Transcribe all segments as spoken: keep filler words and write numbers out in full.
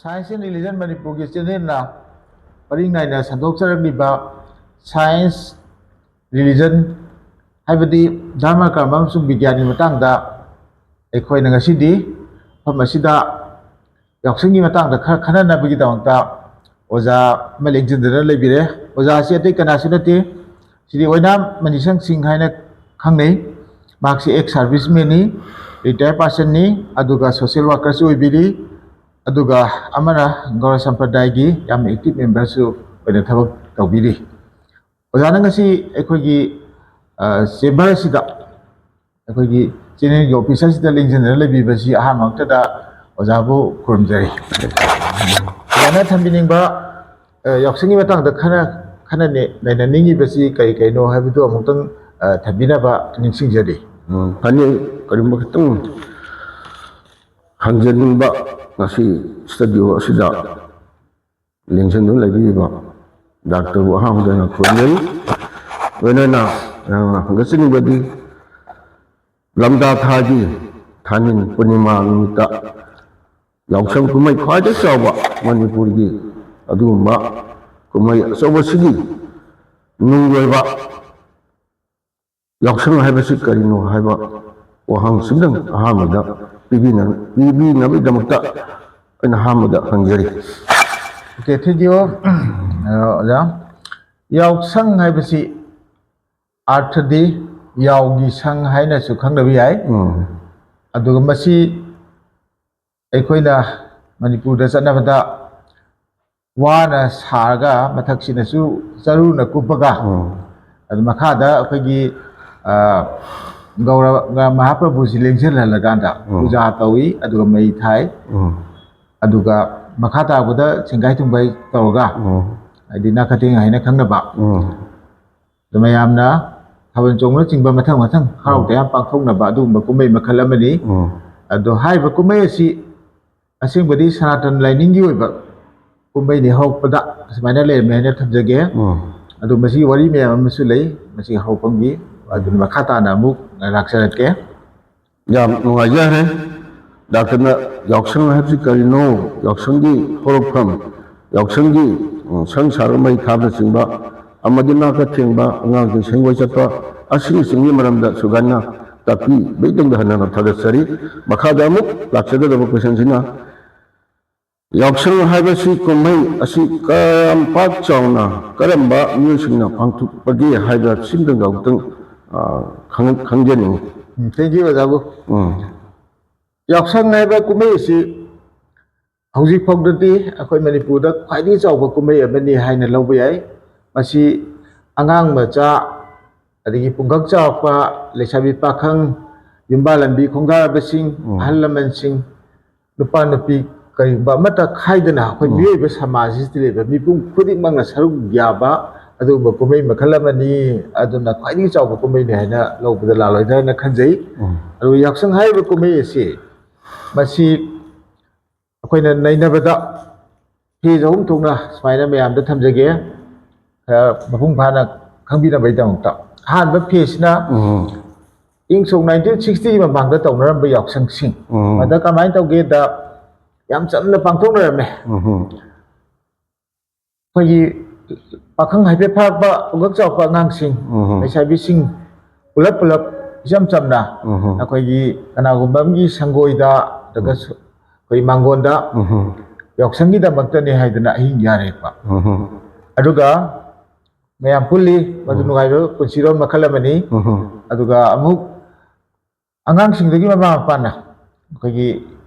Science and Religion Manipur-ꯒꯤ channel-ꯅ ꯄꯔꯤꯡ ꯅꯥꯏꯅ ꯁꯟꯗꯣꯛꯆꯔꯛꯂꯤꯕ science, religion, ꯍꯥꯏꯕꯗꯤ ꯙꯔꯃ, ꯀꯔꯃ ꯑꯃꯁꯨꯡ ꯕꯤꯒ꯭ꯌꯥꯟꯒꯤ ꯃꯇꯥꯡꯗ ꯑꯩꯈꯣꯏꯅ ꯉꯁꯤꯗꯤ ꯃꯐꯝ ꯑꯁꯤꯗ ꯌꯥꯎꯁꯪꯒꯤ ꯃꯇꯥꯡꯗ ꯈꯔ ꯈꯟꯅꯅꯕꯒꯤꯗꯃꯛꯇ ꯑꯣꯖꯥ ꯑꯃ ꯂꯦꯡꯁꯤꯟꯗꯨꯅ ꯂꯩꯕꯤꯔꯦ꯫ ꯑꯣꯖꯥ ꯑꯁꯤ ꯑꯇꯩ ꯀꯅꯥꯁꯨ ꯅꯠꯇꯦ, ꯁ꯭ꯔꯤ ꯑꯣꯏꯅꯥꯝ ꯃꯅꯤꯁꯪ ꯁꯤꯡ ꯍꯥꯏꯅ ꯈꯪꯅꯩ꯫ ꯃꯍꯥꯛꯁꯤ ex serviceman-ꯅꯤ, retired person-ꯅꯤ, ꯑꯗꯨꯒ social worker-ꯁꯨ ꯑꯣꯏꯕꯤꯔꯤ꯫ ꯑꯗꯨꯒ ꯑꯃꯅ ꯒꯧꯔ ꯁꯝꯄ꯭ꯔꯗꯥꯏꯒꯤ ꯌꯥꯝꯅ active member-ꯁꯨ ꯑꯣꯏꯅ ꯊꯕꯛ ꯇꯧꯕꯤꯔꯤ꯫ ꯑꯣꯖꯥꯅ ꯉꯁꯤ ꯑꯩꯈꯣꯏꯒꯤ, ꯑ, chamber ꯑꯁꯤꯗ, ꯑꯩꯈꯣꯏꯒꯤ channel-ꯒꯤ office ꯑꯁꯤꯗ ꯂꯦꯡꯁꯤꯟꯗꯨꯅ ꯂꯩꯕꯤꯕꯁꯤ ꯑꯍꯥꯟꯕ ꯃꯛꯇꯗ ꯑꯣꯖꯥꯕꯨ ꯈꯨꯔꯨꯝꯖꯔꯤ꯫ ꯑꯣꯖꯥꯅ ꯊꯝꯕꯤꯅꯤꯡꯕ, ꯑ, ꯌꯥꯎꯁꯪꯒꯤ ꯃꯇꯥꯡꯗ ꯈꯔ, ꯈꯟꯅ ꯅꯩ-, ꯅꯩꯅꯅꯤꯡꯉꯤꯕꯁꯤ ꯀꯔꯤ ꯀꯔꯤꯅꯣ ꯍꯥꯏꯕꯗꯨ ꯑꯃꯨꯛꯇꯪ, ꯑ, ꯊꯝꯕꯤꯅꯕ ꯅꯤꯡꯁꯤꯡꯖꯔꯤ꯫ ꯎꯝ, ꯐꯅꯤ꯫ ꯀꯔꯤꯒꯨꯝꯕ ꯈꯤꯇꯪ ꯍꯪꯖꯅꯤꯡꯕ ꯉꯁꯤ studio ꯑꯁꯤꯗ ꯂꯦꯡꯁꯤꯟꯗꯨꯅ ꯂꯩꯕꯤꯔꯤꯕ ꯗꯥꯛꯇꯔꯕꯨ ꯑꯍꯥꯟꯕꯗ ꯑꯩꯅ ꯈꯨꯔꯨꯝꯖꯔꯤ꯫ ꯂꯣꯏꯅꯅ, ꯑ, ꯍꯪꯒꯠꯆꯅꯤꯡꯕꯗꯤ ꯂꯝꯗꯥ ꯊꯥꯒꯤ ꯊꯥꯅꯤꯜ ꯄꯨꯔꯅꯤꯃꯥ ꯅꯨꯃꯤꯠꯇ ꯌꯥꯎꯁꯪ ꯀꯨꯝꯍꯩ ꯈ꯭ꯋꯥꯏꯗꯒꯤ ꯆꯥꯎꯕ ꯃꯅꯤꯄꯨꯔꯒꯤ ꯑꯗꯨꯒꯨꯝꯕ ꯀꯨꯝꯍꯩ ꯑꯆꯧꯕꯁꯤꯒꯤ ꯅꯨꯡꯒꯤ ꯑꯣꯏꯕ ꯌꯥꯎꯁꯪ ꯍꯥꯏꯕꯁꯤ ꯀꯔꯤꯅꯣ ꯍꯥꯏꯕ ꯋꯥꯍꯪꯁꯤꯗꯪ ꯑꯍꯥꯟꯕꯗ ꯄꯤꯕꯤꯅ-, ꯄꯤꯕꯤꯅꯕꯒꯤꯗꯃꯛꯇ ꯑꯩꯅ ꯑꯍꯥꯟꯕꯗ ꯍꯪꯖꯔꯤ꯫ Okay, thank you, ꯑ, ꯑꯣꯖꯥ꯫ ꯌꯥꯎꯁꯪ ꯍꯥꯏꯕꯁꯤ ꯑꯥꯔꯊꯗꯤ ꯌꯥꯎꯒꯤ ꯁꯪ ꯍꯥꯏꯅꯁꯨ ꯈꯪꯅꯕ ꯌꯥꯏ꯫ ꯎꯝ꯫ ꯑꯗꯨꯒ ꯃꯁꯤ ꯑꯩꯈꯣꯏꯅ ꯃꯅꯤꯄꯨꯔꯗ ꯆꯠꯅꯕꯗ ꯋꯥꯅ ꯁꯥꯔꯒ ꯃꯊꯛꯁꯤꯅꯁꯨ ꯆꯔꯨꯅ ꯀꯨꯞꯄꯒ, ꯎꯝ꯫ ꯑꯗꯨ ꯃꯈꯥꯗ ꯑꯩꯈꯣꯏꯒꯤ, ꯑ, ꯒꯧꯔ ꯃꯍꯥꯄ꯭ꯔꯚꯨꯁꯤ ꯂꯦꯡꯁꯤꯜꯍꯜꯂꯀꯥꯟꯗ ꯎꯝ꯫ ꯄꯨꯖꯥ ꯇꯧꯏ, ꯑꯗꯨꯒ ꯃꯩ ꯊꯥꯏ, ꯎꯝ꯫ ꯑꯗꯨꯒ ꯃꯈꯥ ꯇꯥꯔꯛꯄꯗ ꯁꯦꯡꯒꯥꯏ ꯊꯨꯝꯒꯥꯏ ꯇꯧꯔꯒ, ꯎꯝ꯫ ꯍꯥꯏꯗꯤ ꯅꯥꯀꯊꯦꯡ ꯍꯥꯏꯅ ꯈꯪꯅꯕ, ꯎꯝ꯫ ꯑꯗꯨ ꯃꯌꯥꯝꯅ ꯊꯥꯕꯜ ꯆꯣꯡꯕꯅꯆꯤꯡꯕ ꯃꯊꯪ ꯃꯊꯪ ꯍꯔꯥꯎ ꯎꯝ꯫ ꯇꯌꯥꯝ ꯄꯥꯡꯊꯣꯛꯅꯕ ꯑꯗꯨꯒꯨꯝꯕ ꯀꯨꯝꯍꯩ ꯃꯈꯜ ꯑꯃꯅꯤ꯫ ꯎꯝ꯫ ꯑꯗꯣ ꯍꯥꯏꯔꯤꯕ ꯀꯨꯝꯍꯩ ꯑꯁꯤ ꯑꯁꯦꯡꯕꯗꯤ ꯁꯅꯥꯇꯟ ꯂꯥꯏꯅꯤꯡꯒꯤ ꯑꯣꯏꯕ ꯀꯨꯝꯍꯩꯅꯤ, ꯍꯧꯔꯛꯄꯗ ꯑꯁꯨꯃꯥꯏꯅ ꯂꯩꯔꯝꯃꯦ ꯍꯥꯏꯅ ꯊꯝꯖꯒꯦ꯫ ꯎꯝ꯫ ꯑꯗꯣ ꯃꯁꯤꯒꯤ ꯋꯥꯔꯤ ꯃꯌꯥꯝ ꯑꯃꯁꯨ ꯂꯩ, ꯃꯁꯤꯒꯤ ꯍꯧꯔꯛꯐꯝꯒꯤ, ꯑꯗꯨꯅ ꯃꯈꯥ ꯇꯥꯅ ꯑꯃꯨꯛ ꯂꯥꯛꯆꯔꯛꯀꯦ꯫ ꯌꯥꯝ ꯅꯨꯡꯉꯥꯏꯖꯔꯦ꯫ ꯗꯥꯛꯇꯔꯅ ꯌꯥꯎꯁꯪ ꯍꯥꯏꯕꯁꯤ ꯀꯔꯤꯅꯣ, ꯌꯥꯎꯁꯪꯒꯤ ꯍꯧꯔꯛꯐꯝ, ꯌꯥꯎꯁꯪꯒꯤ, ꯎꯝ, ꯁꯪ ꯁꯥꯔꯒ ꯃꯩ ꯊꯥꯕꯅꯆꯤꯡꯕ, ꯑꯃꯗꯤ ꯅꯥꯀ ꯊꯦꯡꯕ, ꯑꯉꯥꯡꯁꯤꯡ ꯁꯦꯡꯕ ꯆꯠꯄ, ꯑꯁꯤꯅꯆꯤꯡꯕꯒꯤ ꯃꯔꯝꯗ ꯁꯨꯒꯥꯏꯅ ꯇꯥꯛꯄꯤꯕꯒꯤꯗꯃꯛꯇ ꯍꯟꯅ ꯍꯟꯅ ꯊꯥꯒꯠꯆꯔꯤ꯫ ꯃꯈꯥꯗ ꯑꯃꯨꯛ ꯂꯥꯛꯆꯒꯗꯕ questionꯁꯤꯅ, ꯌꯥꯎꯁꯪ ꯍꯥꯏꯕꯁꯤ ꯀꯨꯝꯍꯩ ꯑꯁꯤ ꯀꯌꯥꯝ ꯄꯥꯛ ꯆꯥꯎꯅ ꯀꯔꯝꯕ ꯃꯤꯑꯣꯏꯁꯤꯡꯅ ꯄꯥꯡꯊꯣꯛꯄꯒꯦ ꯍꯥꯏꯕ ꯁꯤꯝꯇꯪ ꯑꯃꯨꯛꯇꯪ, ꯑ, ꯈꯪ-, ꯈꯪꯖꯅꯤꯡꯉꯤ꯫ ꯎꯝ, thank you, ꯑꯣꯖꯥꯕꯨ꯫ ꯎꯝ꯫ ꯌꯥꯎꯁꯪ ꯍꯥꯏꯕ ꯀꯨꯝꯍꯩ ꯑꯁꯤ ꯍꯧꯖꯤꯛ ꯐꯥꯎꯗꯗꯤ ꯑꯩꯈꯣꯏ ꯃꯅꯤꯄꯨꯔꯗ ꯈ꯭ꯋꯥꯏꯗꯒꯤ ꯆꯥꯎꯕ ꯀꯨꯝꯍꯩ ꯑꯃꯅꯤ ꯍꯥꯏꯅ ꯂꯧꯕ ꯌꯥꯏ꯫ ꯃꯁꯤ ꯑꯉꯥꯡ ꯃꯆꯥ, ꯑꯗꯒꯤ ꯄꯨꯡꯈꯛ ꯆꯥꯎꯔꯛꯄ, ꯂꯩꯁꯥꯕꯤ ꯄꯥꯈꯪ, ꯌꯨꯝꯕꯥꯜꯂꯝꯕꯤ ꯈꯣꯡꯗꯥꯔꯕꯁꯤꯡ, ꯎꯝ꯫ ꯑꯍꯜ ꯂꯃꯟꯁꯤꯡ, ꯅꯨꯄꯥ ꯅꯨꯄꯤ ꯀꯔꯤꯒꯨꯝꯕ ꯑꯃꯠꯇ ꯈꯥꯏꯗꯅ ꯑꯩꯈꯣꯏ ꯎꯝ꯫ ꯃꯤꯑꯣꯏꯕ ꯁꯃꯥꯖꯁꯤꯗ ꯂꯩꯕ ꯃꯤꯄꯨꯝ ꯈꯨꯗꯤꯡꯃꯛꯅ ꯁꯔꯨꯛ ꯌꯥꯕ ꯑꯗꯨꯒꯨꯝꯕ ꯀꯨꯝꯍꯩ ꯃꯈꯜ ꯑꯃꯅꯤ꯫ ꯑꯗꯨꯅ ꯈ꯭ꯋꯥꯏꯗꯒꯤ ꯆꯥꯎꯕ ꯀꯨꯝꯍꯩꯅꯤ ꯍꯥꯏꯅ ꯂꯧꯕꯗ ꯂꯥꯜꯂꯣꯏꯗ꯭ꯔꯅ ꯈꯟꯖꯩ꯫ ꯎꯝ꯫ ꯑꯗꯨꯒ ꯌꯥꯎꯁꯪ ꯍꯥꯏꯔꯤꯕ ꯀꯨꯝꯍꯩ ꯑꯁꯤ ꯃꯁꯤ ꯑꯩꯈꯣꯏꯅ ꯅꯩꯅꯕꯗ phase ꯑꯍꯨꯝ ꯊꯣꯛꯅ ꯁꯨꯃꯥꯏꯅ ꯃꯌꯥꯝꯗ ꯊꯝꯖꯒꯦ, ꯈꯔ ꯃꯄꯨꯡ ꯐꯥꯅ ꯈꯪꯕꯤꯅꯕꯒꯤꯗꯃꯛꯇ꯫ ꯑꯍꯥꯟꯕ phaseꯁꯤꯅ ꯎꯝ꯫ ꯏꯪ ꯁꯣꯛ nineteen sixtyꯒꯤ ꯃꯃꯥꯡꯗ ꯇꯧꯅꯔꯝꯕ ꯌꯥꯎꯁꯪꯁꯤꯡ꯫ ꯎꯝ꯫ ꯃꯗ ꯀꯃꯥꯏꯅ ꯇꯧꯒꯦꯗ, ꯌꯥꯝ ꯆꯝꯅ ꯄꯥꯡꯊꯣꯛꯅꯔꯝꯃꯦ꯫ ꯎꯝ꯫ ꯑꯩꯈꯣꯏꯒꯤ ꯄꯥꯈꯪ ꯍꯥꯏꯐꯦꯠ ꯐꯥꯔꯛꯄ, ꯄꯨꯡꯀꯛ ꯆꯥꯎꯔꯛꯄ ꯑꯉꯥꯡꯁꯤꯡ, ꯎꯝ꯫ ꯂꯩꯁꯥꯕꯤꯁꯤꯡ ꯄꯨꯂꯞ ꯄꯨꯂꯞ ꯏꯆꯝ ꯆꯝꯅ ꯎꯝ꯫ ꯑꯩꯈꯣꯏꯒꯤ ꯀꯅꯥꯒꯨꯝꯕ ꯑꯃꯒꯤ ꯁꯪꯒꯣꯏꯗ, ꯅꯠꯇ꯭ꯔꯒ ꯎꯝ꯫ ꯁꯨ-, ꯑꯩꯈꯣꯏ ꯃꯥꯡꯒꯣꯟꯗ ꯎꯝ꯫ ꯌꯥꯎꯁꯪꯒꯤꯗꯃꯛꯇꯅꯤ ꯍꯥꯏꯗꯅ ꯑꯍꯤꯡ ꯌꯥꯔꯦꯛꯄ꯫ ꯎꯝ꯫ ꯑꯗꯨꯒ ꯃꯌꯥꯝ ꯄꯨꯜꯂꯤ, ꯃꯗꯨ ꯎꯝ꯫ ꯅꯨꯡꯉꯥꯏꯕ ꯄꯨꯟꯁꯤꯔꯣꯜ ꯃꯈꯜ ꯑꯃꯅꯤ꯫ ꯎꯝ꯫ ꯑꯗꯨꯒ ꯑꯃꯨꯛ ꯑꯉꯥꯡꯁꯤꯡꯗꯨꯒꯤ ꯃꯃꯥ ꯃꯄꯥꯅ ꯑꯩꯈꯣꯏꯒꯤ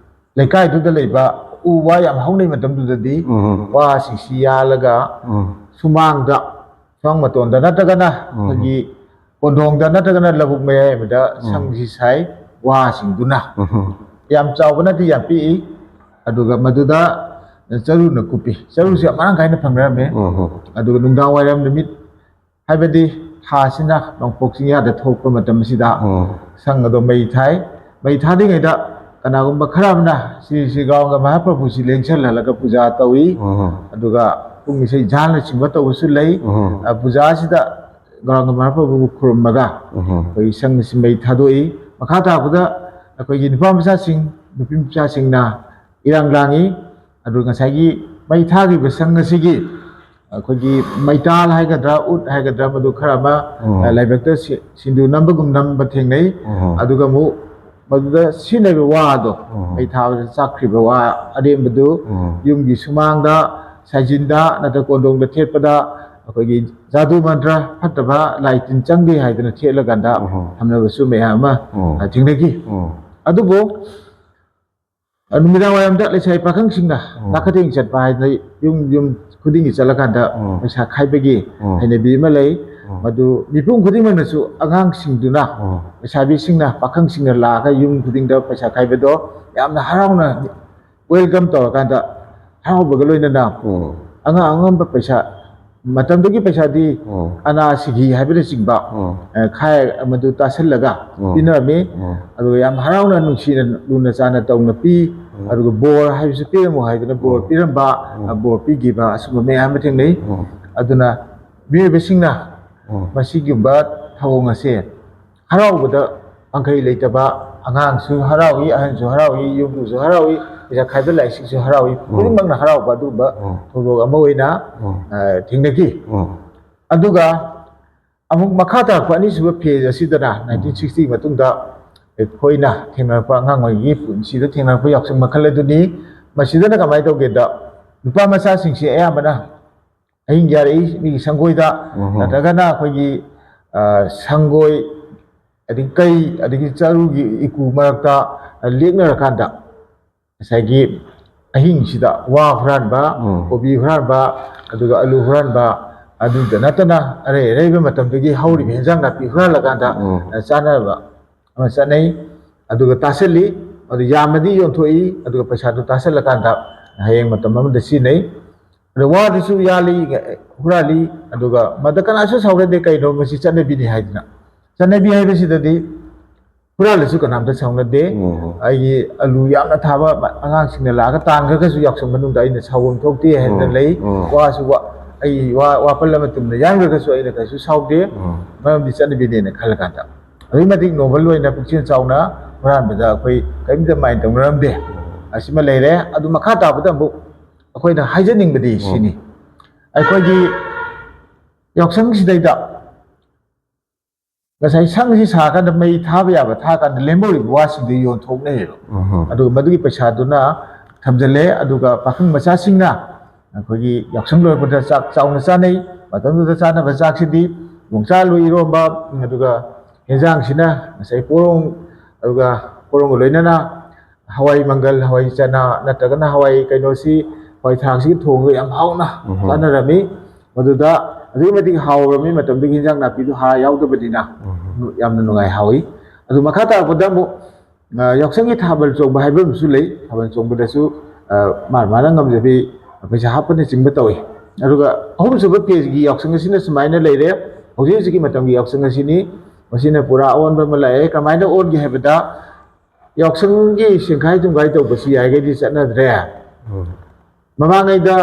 ꯂꯩꯀꯥꯏꯗꯨꯗ ꯂꯩꯕ ꯎ ꯋꯥ ꯌꯥꯝ ꯍꯧꯅꯩ ꯃꯇꯝꯗꯨꯗꯗꯤ ꯎꯝ꯫ ꯋꯥꯁꯤꯡꯁꯤ ꯌꯥꯜꯂꯒ ꯎꯝ꯫ ꯁꯨꯃꯥꯡꯗ, ꯁꯨꯃꯥꯡ ꯃꯇꯣꯟꯗ ꯅꯠꯇ꯭ꯔꯒꯅ ꯎꯝ꯫ ꯑꯩꯈꯣꯏꯒꯤ ꯀꯣꯟꯊꯣꯡꯗ ꯅꯠꯇ꯭ꯔꯒꯅ ꯂꯧꯕꯨꯛ ꯃꯌꯥꯏ ꯑꯃꯗ ꯎꯝ꯫ ꯁꯪꯁꯤ ꯁꯥꯏ, ꯋꯥꯁꯤꯡꯗꯨꯅ꯫ ꯎꯝ꯫ ꯌꯥꯝ ꯆꯥꯎꯕ ꯅꯠꯇꯦ, ꯌꯥꯝ ꯄꯤꯛꯏ꯫ ꯑꯗꯨꯒ ꯃꯗꯨꯗ ꯆꯔꯨꯅ ꯀꯨꯞꯄꯤ꯫ ꯆꯔꯨꯁꯤ ꯌꯥꯝ ꯃꯔꯥꯡ ꯀꯥꯏꯅ ꯐꯪꯅꯔꯝꯃꯤ꯫ ꯎꯝ꯫ ꯑꯗꯨꯒ ꯅꯨꯡꯗꯥꯡ ꯋꯥꯏꯔꯝ ꯅꯨꯃꯤꯠ ꯍꯥꯏꯕꯗꯤ ꯊꯥꯁꯤꯅ ꯅꯣꯡꯄꯣꯛ ꯆꯤꯡꯌꯥꯗ ꯊꯣꯛꯄ ꯃꯇꯝ ꯑꯁꯤꯗ ꯎꯝ꯫ ꯁꯪ ꯑꯗꯣ ꯃꯩ ꯊꯥꯏ꯫ ꯃꯩ ꯊꯥꯗ꯭ꯔꯤꯉꯩꯗ ꯀꯅꯥꯒꯨꯝꯕ ꯈꯔ ꯑꯃꯅ ꯁ꯭ꯔꯤ ꯁ꯭ꯔꯤ ꯒꯥꯎꯔꯪꯒ ꯃꯍꯥꯄ꯭ꯔꯚꯨꯁꯤ ꯂꯦꯡꯁꯜꯍꯜꯂꯒ ꯄꯨꯖꯥ ꯇꯧꯏ꯫ ꯎꯝ꯫ ꯑꯗꯨꯒ ꯄꯨꯡ ꯏꯁꯩ ꯙ꯭ꯌꯥꯟꯅꯆꯤꯡꯕ ꯇꯧꯕꯁꯨ ꯂꯩ꯫ ꯎꯝ꯫ ꯑ, ꯄꯨꯖꯥ ꯑꯁꯤꯗ ꯒꯥꯎꯔꯪꯒ ꯃꯍꯥꯄ꯭ꯔꯚꯨꯕꯨ ꯈꯨꯔꯨꯝꯃꯒ ꯎꯝ꯫ ꯑꯩꯈꯣꯏꯒꯤ ꯁꯪ ꯑꯁꯤ ꯃꯩ ꯊꯥꯗꯣꯛꯏ꯫ ꯃꯈꯥ ꯇꯥꯔꯛꯄꯗ ꯑꯩꯈꯣꯏꯒꯤ ꯅꯨꯄꯥ ꯃꯆꯥꯁꯤꯡ ꯅꯨꯄꯤ ꯃꯆꯥꯁꯤꯡꯅ ꯏꯔꯥꯡ ꯂꯥꯡꯉꯤ꯫ ꯑꯗꯨ ꯉꯁꯥꯏꯒꯤ ꯃꯩ ꯊꯥꯈ꯭ꯔꯤꯕ ꯁꯪ ꯑꯁꯤꯒꯤ ꯑꯩꯈꯣꯏꯒꯤ ꯃꯩꯇꯥꯜ ꯍꯥꯏꯒꯗ꯭ꯔꯥ, ꯎꯠ ꯍꯥꯏꯒꯗ꯭ꯔꯥ, ꯃꯗꯨ ꯈꯔ ꯑꯃ, ꯎꯝ꯫ ꯑ, ꯂꯥꯏꯕꯛꯇ ꯁꯤ-, ꯁꯤꯟꯗꯨ ꯅꯝꯕꯒꯨꯝ ꯅꯝꯕ ꯊꯦꯡꯅꯩ꯫ ꯎꯝ꯫ ꯑꯗꯨꯒ ꯑꯃꯨꯛ ꯃꯗꯨꯗ ꯁꯤꯖꯤꯟꯅꯔꯤꯕ ꯋꯥꯗꯣ, ꯎꯝ꯫ ꯃꯩ ꯊꯥꯕꯗ ꯆꯥꯛꯈ꯭ꯔꯤꯕ ꯋꯥ ꯑꯔꯦꯝꯕꯗꯨ, ꯎꯝ꯫ ꯌꯨꯝꯒꯤ ꯁꯨꯃꯥꯡꯗ, ꯁꯥꯏꯖꯤꯟꯗ ꯅꯠꯇ꯭ꯔꯒ ꯀꯣꯟꯗꯣꯡꯗ ꯊꯦꯠꯄꯗ ꯑꯩꯈꯣꯏꯒꯤ ꯖꯥꯗꯨ ꯃꯟꯇ꯭ꯔ ꯐꯠꯇꯕ ꯂꯥꯏ ꯇꯤꯟ ꯆꯪꯗꯦ ꯍꯥꯏꯗꯅ ꯊꯦꯠꯂꯀꯥꯟꯗ ꯎꯝ꯫ ꯊꯝꯅꯕꯁꯨ ꯃꯌꯥꯝ ꯑꯃ, ꯎꯝ꯫ ꯑ, ꯊꯦꯡꯅꯈꯤ꯫ ꯎꯝ꯫ ꯑꯗꯨꯕꯨ ꯑ, ꯅꯨꯃꯤꯗꯥꯡ ꯋꯥꯏꯔꯝꯗ ꯂꯩꯁꯥꯕꯤ ꯄꯥꯈꯪꯁꯤꯡꯅ ꯎꯝ꯫ ꯅꯥꯀꯊꯦꯡ ꯆꯠꯄ ꯍꯥꯏꯗꯅ ꯌꯨꯝ ꯌꯨꯝ ꯈꯨꯗꯤꯡꯒꯤ ꯆꯠꯂꯀꯥꯟꯗ ꯎꯝ꯫ ꯄꯩꯁꯥ ꯈꯥꯏꯕꯒꯤ ꯎꯝ꯫ ꯍꯩꯅꯕꯤ ꯑꯃ ꯂꯩ꯫ ꯎꯝ꯫ ꯃꯗꯨ ꯃꯤꯄꯨꯝ ꯈꯨꯗꯤꯡꯃꯛꯅꯁꯨ, ꯑꯉꯥꯡꯁꯤꯡꯗꯨꯅ, ꯎꯝ꯫ ꯂꯩꯁꯥꯕꯤꯁꯤꯡꯅ, ꯄꯥꯈꯪꯁꯤꯡꯅ ꯂꯥꯛꯑꯒ ꯌꯨꯝ ꯈꯨꯗꯤꯡꯗ ꯄꯩꯁꯥ ꯈꯥꯏꯕꯗꯣ ꯌꯥꯝꯅ ꯍꯔꯥꯎꯅ welcome ꯇꯧꯔꯀꯥꯟꯗ, ꯍꯔꯥꯎꯕꯒ ꯂꯣꯏꯅꯅ ꯎꯝ꯫ ꯑꯉꯝ ꯑꯉꯝꯕ ꯄꯩꯁꯥ, ꯃꯇꯝꯗꯨꯒꯤ ꯄꯩꯁꯥꯗꯤ ꯎꯝ꯫ ꯑꯅꯥ ꯁꯤꯒꯤ ꯍꯥꯏꯕꯅꯆꯤꯡꯕ, ꯎꯝ꯫ ꯑ, ꯈꯥꯏ ꯃꯗꯨ ꯇꯥꯁꯜꯂꯒ ꯎꯝ꯫ ꯄꯤꯅꯔꯝꯃꯤ꯫ ꯎꯝ꯫ ꯑꯗꯨꯒ ꯌꯥꯝ ꯍꯔꯥꯎꯅ, ꯅꯨꯡꯁꯤꯅ, ꯂꯨꯅ ꯆꯥꯟꯅ ꯇꯧꯅ ꯄꯤ꯫ ꯎꯝ꯫ ꯑꯗꯨꯒ ꯕꯣꯔ ꯍꯥꯏꯕꯁꯨ ꯄꯤꯔꯝꯃꯨ ꯍꯥꯏꯗꯅ ꯕꯣꯔ ꯎꯝ꯫ ꯄꯤꯔꯝꯕ, ꯎꯝ꯫ ꯑ, ꯕꯣꯔ ꯄꯤꯈꯤꯕ, ꯑꯁꯨꯝꯕ ꯃꯌꯥꯝ ꯑꯃ ꯊꯦꯡꯅꯩ꯫ ꯎꯝ꯫ ꯑꯗꯨꯅ ꯃꯤꯑꯣꯏꯕꯁꯤꯡꯅ ꯎꯝ꯫ ꯃꯁꯤꯒꯨꯝꯕ ꯊꯧꯑꯣꯡ ꯑꯁꯦ ꯍꯔꯥꯎꯕꯗ ꯄꯥꯡꯈꯩ ꯂꯩꯇꯕ, ꯑꯉꯥꯡꯁꯨ ꯍꯔꯥꯎꯏ, ꯑꯍꯟꯁꯨ ꯍꯔꯥꯎꯏ, ꯌꯨꯝꯕꯨꯁꯨ ꯍꯔꯥꯎꯏ, ꯄꯩꯁꯥ ꯈꯥꯏꯕ ꯂꯥꯏꯁꯤꯁꯨ ꯍꯔꯥꯎꯏ, ꯎꯝ꯫ ꯈꯨꯗꯤꯡꯃꯛꯅ ꯍꯔꯥꯎꯕ ꯑꯗꯨꯒꯨꯝꯕ ꯎꯝ꯫ ꯊꯧꯗꯣꯛ ꯑꯃ ꯑꯣꯏꯅ, ꯎꯝ꯫ ꯑ, ꯊꯦꯡꯅꯈꯤ꯫ ꯎꯝ꯫ ꯑꯗꯨꯒ ꯑꯃꯨꯛ ꯃꯈꯥ ꯇꯥꯔꯛꯄ ꯑꯅꯤꯁꯨꯕ phase ꯑꯁꯤꯗꯅ ꯎꯝ꯫ nineteen sixty ꯃꯇꯨꯡꯗ ꯑꯩꯈꯣꯏꯅ ꯊꯦꯡꯅꯔꯛꯄ, ꯑꯉꯥꯡ ꯑꯣꯏꯔꯤꯉꯩꯒꯤ ꯄꯨꯟꯁꯤꯗ ꯊꯦꯡꯅꯔꯛꯄ ꯌꯥꯎꯁꯪ ꯃꯈꯜ ꯑꯗꯨꯅꯤ꯫ ꯃꯁꯤꯗꯅ ꯀꯃꯥꯏꯅ ꯇꯧꯒꯦꯗ, ꯅꯨꯄꯥ ꯃꯆꯥꯁꯤꯡꯁꯤ ꯑꯌꯥꯝꯕꯅ ꯑꯍꯤꯡ ꯌꯥꯔꯛꯏ ꯃꯤꯒꯤ ꯁꯪꯒꯣꯏꯗ, ꯎꯝ꯫ ꯅꯠꯇ꯭ꯔꯒꯅ ꯑꯩꯈꯣꯏꯒꯤ, ꯑ, ꯁꯪꯒꯣꯏ, ꯑꯗꯒꯤ ꯀꯩ, ꯑꯗꯒꯤ ꯆꯔꯨꯒꯤ ꯏꯀꯨ ꯃꯔꯛꯇ, ꯑ, ꯂꯦꯛꯅꯔꯀꯥꯟꯗ ꯉꯁꯥꯏꯒꯤ ꯑꯍꯤꯡꯁꯤꯗ ꯋꯥ ꯍꯨꯔꯥꯟꯕ, ꯎꯝ꯫ ꯀꯣꯕꯤ ꯍꯨꯔꯥꯟꯕ, ꯑꯗꯨꯒ ꯑꯂꯨ ꯍꯨꯔꯥꯟꯕ, ꯑꯗꯨꯗ ꯅꯠꯇꯅ ꯑꯔꯩ ꯑꯔꯩꯕ ꯃꯇꯝꯗꯨꯒꯤ ꯍꯧꯔꯤꯕ ꯎꯝ꯫ ꯍꯦꯟꯖꯥꯡ ꯅꯥꯄꯤ ꯍꯨꯔꯥꯜꯂꯀꯥꯟꯗ, ꯎꯝ꯫ ꯑ, ꯆꯥꯅꯕ ꯑꯃ ꯆꯠꯅꯩ꯫ ꯑꯗꯨꯒ ꯇꯥꯁꯜꯂꯤ, ꯑꯗꯨ ꯌꯥꯝꯅꯗꯤ ꯌꯣꯟꯊꯣꯛꯏ, ꯑꯗꯨꯒ ꯄꯩꯁꯥꯗꯨ ꯇꯥꯁꯜꯂꯀꯥꯟꯗ ꯍꯌꯦꯡ ꯃꯇꯝ ꯑꯃꯗ ꯁꯤꯖꯤꯟꯅꯩ꯫ ꯑꯗ ꯋꯥꯗꯨꯁꯨ ꯌꯥꯜꯂꯤ, ꯍꯨꯔꯥꯜꯂꯤ, ꯑꯗꯨꯒ ꯃꯗ ꯀꯅꯥꯁꯨ ꯁꯥꯎꯅꯗꯦ, ꯀꯩꯅꯣ ꯃꯁꯤ ꯆꯠꯅꯕꯤꯅꯤ ꯍꯥꯏꯗꯅ꯫ ꯆꯠꯅꯕꯤ ꯍꯥꯏꯕꯁꯤꯗꯗꯤ ꯍꯨꯔꯥꯜꯂꯁꯨ ꯀꯅꯥꯝꯇ ꯁꯥꯎꯅꯗꯦ꯫ ꯎꯝ꯫ ꯑꯩꯒꯤ ꯑꯂꯨ ꯌꯥꯝꯅ ꯊꯥꯕ ꯑꯉꯥꯡꯁꯤꯡꯅ ꯂꯥꯛꯑꯒ ꯇꯥꯟꯈ꯭ꯔꯒꯁꯨ ꯌꯥꯎꯁꯪ ꯃꯅꯨꯡꯗ ꯑꯩꯅ ꯁꯥꯎꯐꯝ ꯊꯣꯛꯇꯦ ꯍꯥꯏꯗꯅ ꯎꯝ꯫ ꯂꯩ꯫ ꯎꯝ꯫ ꯋꯥꯁꯨ ꯋꯥ-, ꯑꯩ ꯋꯥ-, ꯋꯥꯄꯜ ꯑꯃ ꯇꯨꯝꯅ ꯌꯥꯟꯈ꯭ꯔꯒꯁꯨ ꯑꯩꯅ ꯀꯩꯁꯨ ꯁꯥꯎꯗꯦ꯫ ꯎꯝ꯫ ꯃꯔꯝꯗꯤ ꯆꯠꯅꯕꯤꯅꯦꯅ ꯈꯜꯂꯀꯥꯟꯗ꯫ ꯑꯗꯨꯛꯀꯤ ꯃꯇꯤꯛ normal ꯑꯣꯏꯅ ꯄꯨꯛꯆꯦꯜ ꯆꯥꯎꯅ ꯍꯨꯔꯥꯟꯕꯗ ꯑꯩꯈꯣꯏ ꯀꯔꯤꯝꯇ ꯃꯥꯏꯟ ꯇꯧꯅꯔꯝꯗꯦ꯫ ꯑꯁꯤꯃ ꯂꯩꯔꯦ꯫ ꯑꯗꯨ ꯃꯈꯥ ꯇꯥꯕꯗ ꯑꯃꯨꯛ ꯑꯩꯈꯣꯏꯅ ꯍꯥꯏꯖꯅꯤꯡꯕꯗꯤ ꯁꯤꯅꯤ, ꯑꯩꯈꯣꯏꯒꯤ ꯌꯥꯎꯁꯪꯁꯤꯗꯩꯗ ꯉꯁꯥꯏ ꯁꯪꯁꯤ ꯁꯥꯔꯀꯥꯟꯗ ꯃꯩ ꯊꯥꯕ ꯌꯥꯕ ꯊꯥꯀꯥꯟꯗ ꯂꯦꯝꯍꯧꯔꯤꯕ ꯋꯥꯁꯤꯡꯗꯨ ꯌꯣꯟꯊꯣꯛꯅꯩꯌꯦꯕ꯫ ꯑꯗꯨꯒ ꯃꯗꯨꯒꯤ ꯄꯩꯁꯥꯗꯨꯅ ꯊꯝꯖꯤꯜꯂꯦ꯫ ꯑꯗꯨꯒ ꯄꯥꯈꯪ ꯃꯆꯥꯁꯤꯡꯅ ꯑꯩꯈꯣꯏꯒꯤ ꯌꯥꯎꯁꯪ ꯂꯣꯏꯔꯛꯄꯗ ꯆꯥꯛ ꯆꯥꯎꯅ ꯆꯥꯅꯩ꯫ ꯃꯇꯝꯗꯨꯗ ꯆꯥꯅꯕ ꯆꯥꯛꯁꯤꯗꯤ ꯌꯣꯡꯆꯥꯛ ꯑꯥꯂꯨ ꯏꯔꯣꯝꯕ, ꯑꯗꯨꯒ ꯍꯦꯟꯖꯥꯡꯁꯤꯅ ꯉꯁꯥꯏ ꯄꯣꯔꯣꯡ, ꯑꯗꯨꯒ ꯄꯣꯔꯣꯡꯒ ꯂꯣꯏꯅꯅ ꯍꯋꯥꯏ ꯃꯪꯒꯜ, ꯍꯋꯥꯏ ꯆꯅꯥ, ꯅꯠꯇ꯭ꯔꯒꯅ ꯍꯋꯥꯏ ꯀꯩꯅꯣꯁꯤ, ꯍꯋꯥꯏ ꯊꯔꯥꯛꯁꯤꯒ ꯊꯣꯡꯉꯒ ꯌꯥꯝ ꯍꯥꯎꯅ ꯆꯥꯅꯔꯝꯃꯤ꯫ ꯃꯗꯨꯗ ꯑꯗꯨꯛꯀꯤ ꯃꯇꯤꯛ ꯍꯥꯎꯔꯝꯃꯤ꯫ ꯃꯇꯝꯗꯨꯒꯤ ꯍꯤꯟꯖꯥꯡ ꯅꯥꯄꯤꯗꯨ ꯍꯥꯔ ꯌꯥꯎꯗꯕꯅꯤꯅ ꯌꯥꯝꯅ ꯅꯨꯡꯉꯥꯏ ꯍꯥꯎꯏ꯫ ꯑꯗꯨ ꯃꯈꯥ ꯇꯥꯔꯛꯄꯗ ꯑꯃꯨꯛ, ꯑ, ꯌꯥꯎꯁꯪꯒꯤ ꯊꯥꯕꯜ ꯆꯣꯡꯕ ꯍꯥꯏꯕ ꯑꯃꯁꯨ ꯂꯩ꯫ ꯊꯥꯕꯜ ꯆꯣꯡꯕꯗꯁꯨ, ꯑ, ꯃꯥꯅ ꯃꯥꯅ ꯉꯝꯖꯕꯤ ꯄꯩꯁꯥ ꯍꯥꯞꯄꯅꯆꯤꯡꯕ ꯇꯧꯏ꯫ ꯑꯗꯨꯒ ꯑꯍꯨꯝꯁꯨꯕ ꯐꯦꯁꯀꯤ ꯌꯥꯎꯁꯪ ꯑꯁꯤꯅ ꯁꯨꯃꯥꯏꯅ ꯂꯩꯔꯦ꯫ ꯍꯧꯖꯤꯛ ꯍꯧꯖꯤꯛꯀꯤ ꯃꯇꯝꯒꯤ ꯌꯥꯎꯁꯪ ꯑꯁꯤꯅꯤ꯫ ꯃꯁꯤꯅ ꯄꯨꯔꯥ ꯑꯑꯣꯟꯕ ꯑꯃ ꯂꯥꯛꯑꯦ꯫ ꯀꯃꯥꯏꯅ ꯑꯣꯟꯒꯦ ꯍꯥꯏꯕꯗ, ꯌꯥꯎꯁꯪꯒꯤ ꯁꯦꯡꯈꯥꯏ ꯊꯨꯝꯈꯥꯏ ꯇꯧꯕꯁꯤ ꯌꯥꯔꯤꯈꯩꯗꯤ ꯆꯠꯅꯗ꯭ꯔꯦ꯫ ꯃꯃꯥꯡꯉꯩꯗ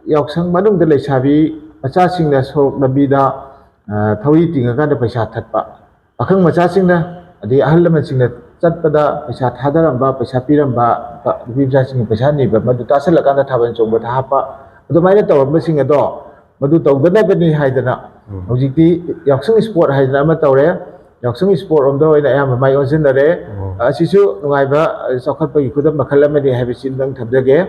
ꯌꯥꯎꯁꯪ ꯃꯅꯨꯡꯗ ꯂꯩꯁꯥꯕꯤ ꯃꯆꯥꯁꯤꯡꯅ ꯁꯣꯔꯣꯛ ꯂꯝꯕꯤꯗ, ꯑ, ꯊꯧꯔꯤ ꯇꯤꯡꯉꯀꯥꯟꯗ ꯄꯩꯁꯥ ꯊꯠꯄ, ꯄꯥꯈꯪ ꯃꯆꯥꯁꯤꯡꯅ, ꯑꯗꯩ ꯑꯍꯜ ꯂꯃꯟꯁꯤꯡꯅ ꯆꯠꯄꯗ ꯄꯩꯁꯥ ꯊꯥꯗꯔꯝꯕ, ꯄꯩꯁꯥ ꯄꯤꯔꯝꯕ, ꯅꯨꯄꯤ ꯃꯆꯥꯁꯤꯡꯅ ꯄꯩꯁꯥ ꯅꯤꯕ, ꯃꯗꯨ ꯇꯥꯁꯜꯂꯀꯥꯟꯗ ꯊꯥꯕꯜ ꯆꯣꯡꯕꯗ ꯍꯥꯞꯄ, ꯑꯗꯨꯃꯥꯏꯅ ꯇꯧꯔꯝꯕꯁꯤꯡ ꯑꯗꯣ ꯃꯗꯨ ꯇꯧꯗꯅꯕꯅꯤ ꯍꯥꯏꯗꯅ ꯍꯧꯖꯤꯛꯇꯤ ꯌꯥꯎꯁꯪ ꯏꯁꯄꯣꯔꯠ ꯍꯥꯏꯗꯅ ꯑꯃ ꯇꯧꯔꯦ꯫ ꯌꯥꯎꯁꯪ ꯏꯁꯄꯣꯔꯠ ꯔꯣꯝꯗ ꯑꯣꯏꯅ ꯑꯌꯥꯝꯕ ꯃꯥꯏ ꯑꯣꯟꯁꯤꯟꯅꯔꯦ꯫ ꯑꯁꯤꯁꯨ ꯅꯨꯡꯉꯥꯏꯕ, ꯑ, ꯆꯥꯎꯈꯠꯄꯒꯤ ꯈꯨꯗꯝ ꯃꯈꯜ ꯑꯃꯅꯤ ꯍꯥꯏꯕꯁꯤ ꯑꯝꯇꯪ ꯊꯝꯖꯒꯦ꯫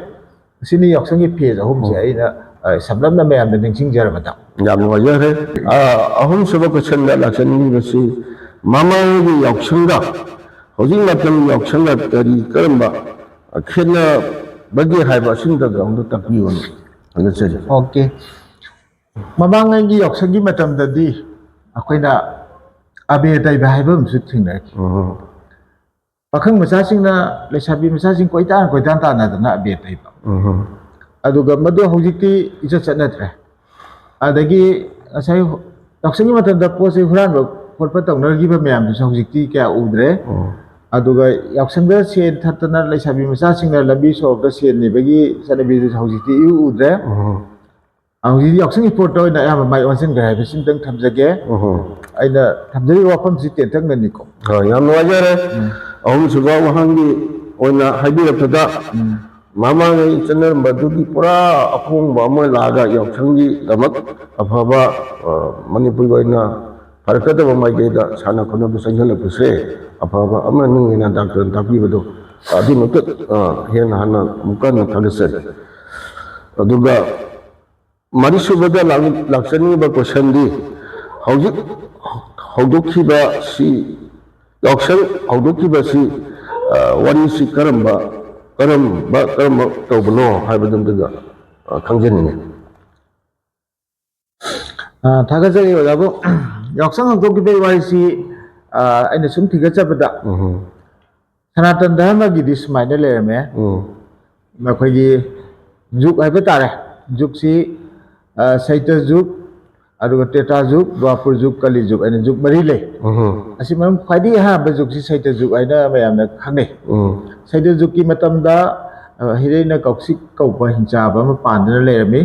ꯑꯁꯤꯅꯤ ꯌꯥꯎꯁꯪꯒꯤ ꯐꯦꯁ ꯑꯍꯨꯝꯁꯦ ꯑꯩꯅ, ꯑ, ꯁꯝꯂꯞꯅ ꯃꯌꯥꯝꯗ ꯅꯤꯡꯁꯤꯡꯖꯔꯕꯗ꯫ ꯌꯥꯝ ꯅꯨꯡꯉꯥꯏꯖꯔꯦ꯫ ꯑ, ꯑꯍꯨꯝꯁꯨꯕ ꯀꯣꯏꯁꯟꯗ ꯂꯥꯛꯆꯅꯤꯡꯉꯤꯕꯁꯤ, ꯃꯃꯥꯡꯒꯤ ꯌꯥꯎꯁꯪꯒ ꯍꯧꯖꯤꯛ ꯃꯇꯝꯒꯤ ꯌꯥꯎꯁꯪꯒ ꯀꯔꯤ ꯀꯔꯝꯕ ꯈꯦꯠꯅꯕꯒꯦ ꯍꯥꯏꯕ ꯑꯁꯤꯝꯇꯪꯒ ꯑꯃꯨꯛꯇ ꯇꯥꯛꯄꯤꯌꯨꯅꯦ꯫ ꯊꯥꯒꯠꯆꯔꯤ꯫ ꯑꯣꯀꯦ꯫ ꯃꯃꯥꯡꯉꯩꯒꯤ ꯌꯥꯎꯁꯪꯒꯤ ꯃꯇꯝꯗꯗꯤ ꯑꯩꯈꯣꯏꯅ ꯑꯕꯦꯔ ꯇꯩꯕ ꯍꯥꯏꯕ ꯑꯃꯁꯨ ꯊꯦꯡꯅꯔꯛꯈꯤ꯫ ꯄꯥꯈꯪ ꯃꯆꯥꯁꯤꯡꯅ ꯂꯩꯁꯥꯕꯤ ꯃꯆꯥꯁꯤꯡ ꯀꯣꯏꯇꯥꯟ ꯀꯣꯏꯇꯥꯟ ꯇꯥꯟꯅꯗꯅ ꯑꯕꯦꯔ ꯇꯩꯕ꯫ ꯑꯗꯨꯒ ꯃꯗꯨ ꯍꯧꯖꯤꯛꯇꯤ ꯏꯆꯠ ꯆꯠꯅꯗ꯭ꯔꯦ꯫ ꯑꯗꯒꯤ ꯉꯁꯥꯏ ꯌꯥꯎꯁꯪꯒꯤ ꯃꯇꯝꯗ ꯄꯣꯠ ꯆꯩ ꯍꯨꯔꯥꯟꯕ ꯈꯣꯠꯄ ꯇꯧꯅꯈꯤꯕ ꯃꯌꯥꯝꯗꯨꯁꯨ ꯍꯧꯖꯤꯛꯇꯤ ꯀꯌꯥ ꯎꯗ꯭ꯔꯦ꯫ ꯑꯗꯨꯒ ꯌꯥꯎꯁꯪꯗ ꯁꯦꯟ ꯊꯠꯇꯅ ꯂꯩꯁꯥꯕꯤ ꯃꯆꯥꯁꯤꯡꯅ ꯂꯝꯕꯤ ꯁꯣꯔꯣꯛꯇ ꯁꯦꯟ ꯅꯤꯕꯒꯤ ꯆꯠꯅꯕꯤꯗꯨꯁꯨ ꯍꯧꯖꯤꯛꯇꯤ ꯏꯎ ꯎꯗ꯭ꯔꯦ꯫ ꯍꯧꯖꯤꯛꯇꯤ ꯌꯥꯎꯁꯪ ꯏꯁꯄꯣꯔꯠꯇ ꯑꯣꯏꯅ ꯑꯌꯥꯝꯕ ꯃꯥꯏ ꯑꯣꯟꯁꯤꯟꯈ꯭ꯔꯦ ꯍꯥꯏꯕꯁꯤꯃꯇꯪ ꯊꯝꯖꯒꯦ꯫ ꯑꯩꯅ ꯊꯝꯖꯔꯤꯕ ꯋꯥꯐꯝꯁꯤ ꯇꯦꯟꯇꯛꯅꯅꯤꯀꯣ꯫ ꯑ, ꯌꯥꯝ ꯅꯨꯡꯉꯥꯏꯖꯔꯦ꯫ ꯑꯍꯨꯝꯁꯨꯕ ꯋꯥꯍꯪꯒꯤ ꯑꯣꯏꯅ ꯍꯥꯏꯕꯤꯔꯛꯄꯗ, ꯎꯝ꯫ ꯃꯃꯥꯡꯉꯩ ꯆꯠꯅꯔꯝꯕꯗꯨꯒꯤ ꯄꯨꯔꯥ ꯑꯍꯣꯡꯕ ꯑꯃ ꯂꯥꯛꯑꯒ ꯌꯥꯎꯁꯪꯒꯤꯗꯃꯛ ꯑꯐꯕ, ꯑ, ꯃꯅꯤꯄꯨꯔꯒꯤ ꯑꯣꯏꯅ ꯐꯔꯛꯀꯗꯕ ꯃꯥꯏꯀꯩꯗ ꯁꯥꯟꯅ ꯈꯣꯠꯅꯕ ꯆꯪꯁꯤꯜꯂꯛꯄꯁꯦ ꯑꯐꯕ ꯑꯃꯅꯤ ꯍꯥꯏꯅ ꯗꯥꯛꯇꯔꯅ ꯇꯥꯛꯄꯤꯕꯗꯣ ꯑꯗꯨꯃꯛꯇ, ꯑ, ꯍꯦꯟꯅ ꯍꯥꯟꯅ ꯑꯃꯨꯛꯀ ꯍꯟꯅ ꯊꯥꯒꯠꯆꯔꯤ꯫ ꯑꯗꯨꯒ ꯃꯔꯤꯁꯨꯕꯗ ꯂꯥꯛ-, ꯂꯥꯛꯆꯅꯤꯡꯉꯤꯕ questionꯗꯤ, ꯍꯧꯖꯤꯛ ꯍꯧꯗꯣꯛꯈꯤꯕ ꯁꯤ, ꯌꯥꯎꯁꯪ ꯍꯧꯗꯣꯛꯈꯤꯕꯁꯤ, ꯑ, ꯋꯥꯔꯤꯁꯤ ꯀꯔꯝꯕ, ꯀꯔꯝꯕ, ꯀꯔꯝꯕ ꯇꯧꯕꯅꯣ ꯍꯥꯏꯕꯗꯨꯝꯇꯒ, ꯑ, ꯈꯪꯖꯅꯤꯡꯉꯤ꯫ ꯑ, ꯊꯥꯒꯠꯆꯔꯤ ꯑꯣꯖꯥꯕꯨ꯫ ꯌꯥꯎꯁꯪ ꯍꯧꯗꯣꯛꯈꯤꯕꯒꯤ ꯋꯥꯔꯤꯁꯤ, ꯑ, ꯑꯩꯅ ꯁꯨꯝ ꯊꯤꯒꯠꯆꯕꯗ, ꯎꯝ꯫ ꯁꯅꯥꯇꯟ ꯙꯔꯃꯒꯤꯗꯤ ꯁꯨꯃꯥꯏꯅ ꯂꯩꯔꯝꯃꯦ꯫ ꯎꯝ꯫ ꯑꯩꯈꯣꯏꯒꯤ ꯖꯨꯛ ꯍꯥꯏꯕ ꯇꯥꯔꯦ꯫ ꯖꯨꯛꯁꯤ, ꯑ, ꯁꯩꯇ ꯖꯨꯛ, ꯑꯗꯨꯒ ꯇ꯭ꯔꯦꯇꯥ ꯖꯨꯛ, ꯗ꯭ꯋꯥꯄꯔ ꯖꯨꯛ, ꯀꯂꯤ ꯖꯨꯛ ꯍꯥꯏꯅ ꯖꯨꯛ ꯃꯔꯤ ꯂꯩ꯫ ꯎꯝ꯫ ꯑꯁꯤ ꯃꯅꯨꯡ ꯈ꯭ꯋꯥꯏꯗꯒꯤ ꯑꯍꯥꯟꯕ ꯖꯨꯛꯁꯤ ꯁꯩꯇ ꯖꯨꯛ ꯍꯥꯏꯅ ꯃꯌꯥꯝꯅ ꯈꯪꯅꯩ꯫ ꯎꯝ꯫ ꯁꯩꯇ ꯖꯨꯛꯀꯤ ꯃꯇꯝꯗ, ꯑ, ꯍꯤꯔꯦꯟꯅ ꯀꯧꯁꯤꯛ ꯀꯧꯕ ꯍꯤꯡꯆꯥꯕ ꯑꯃ ꯄꯥꯟꯗꯨꯅ ꯂꯩꯔꯝꯃꯤ꯫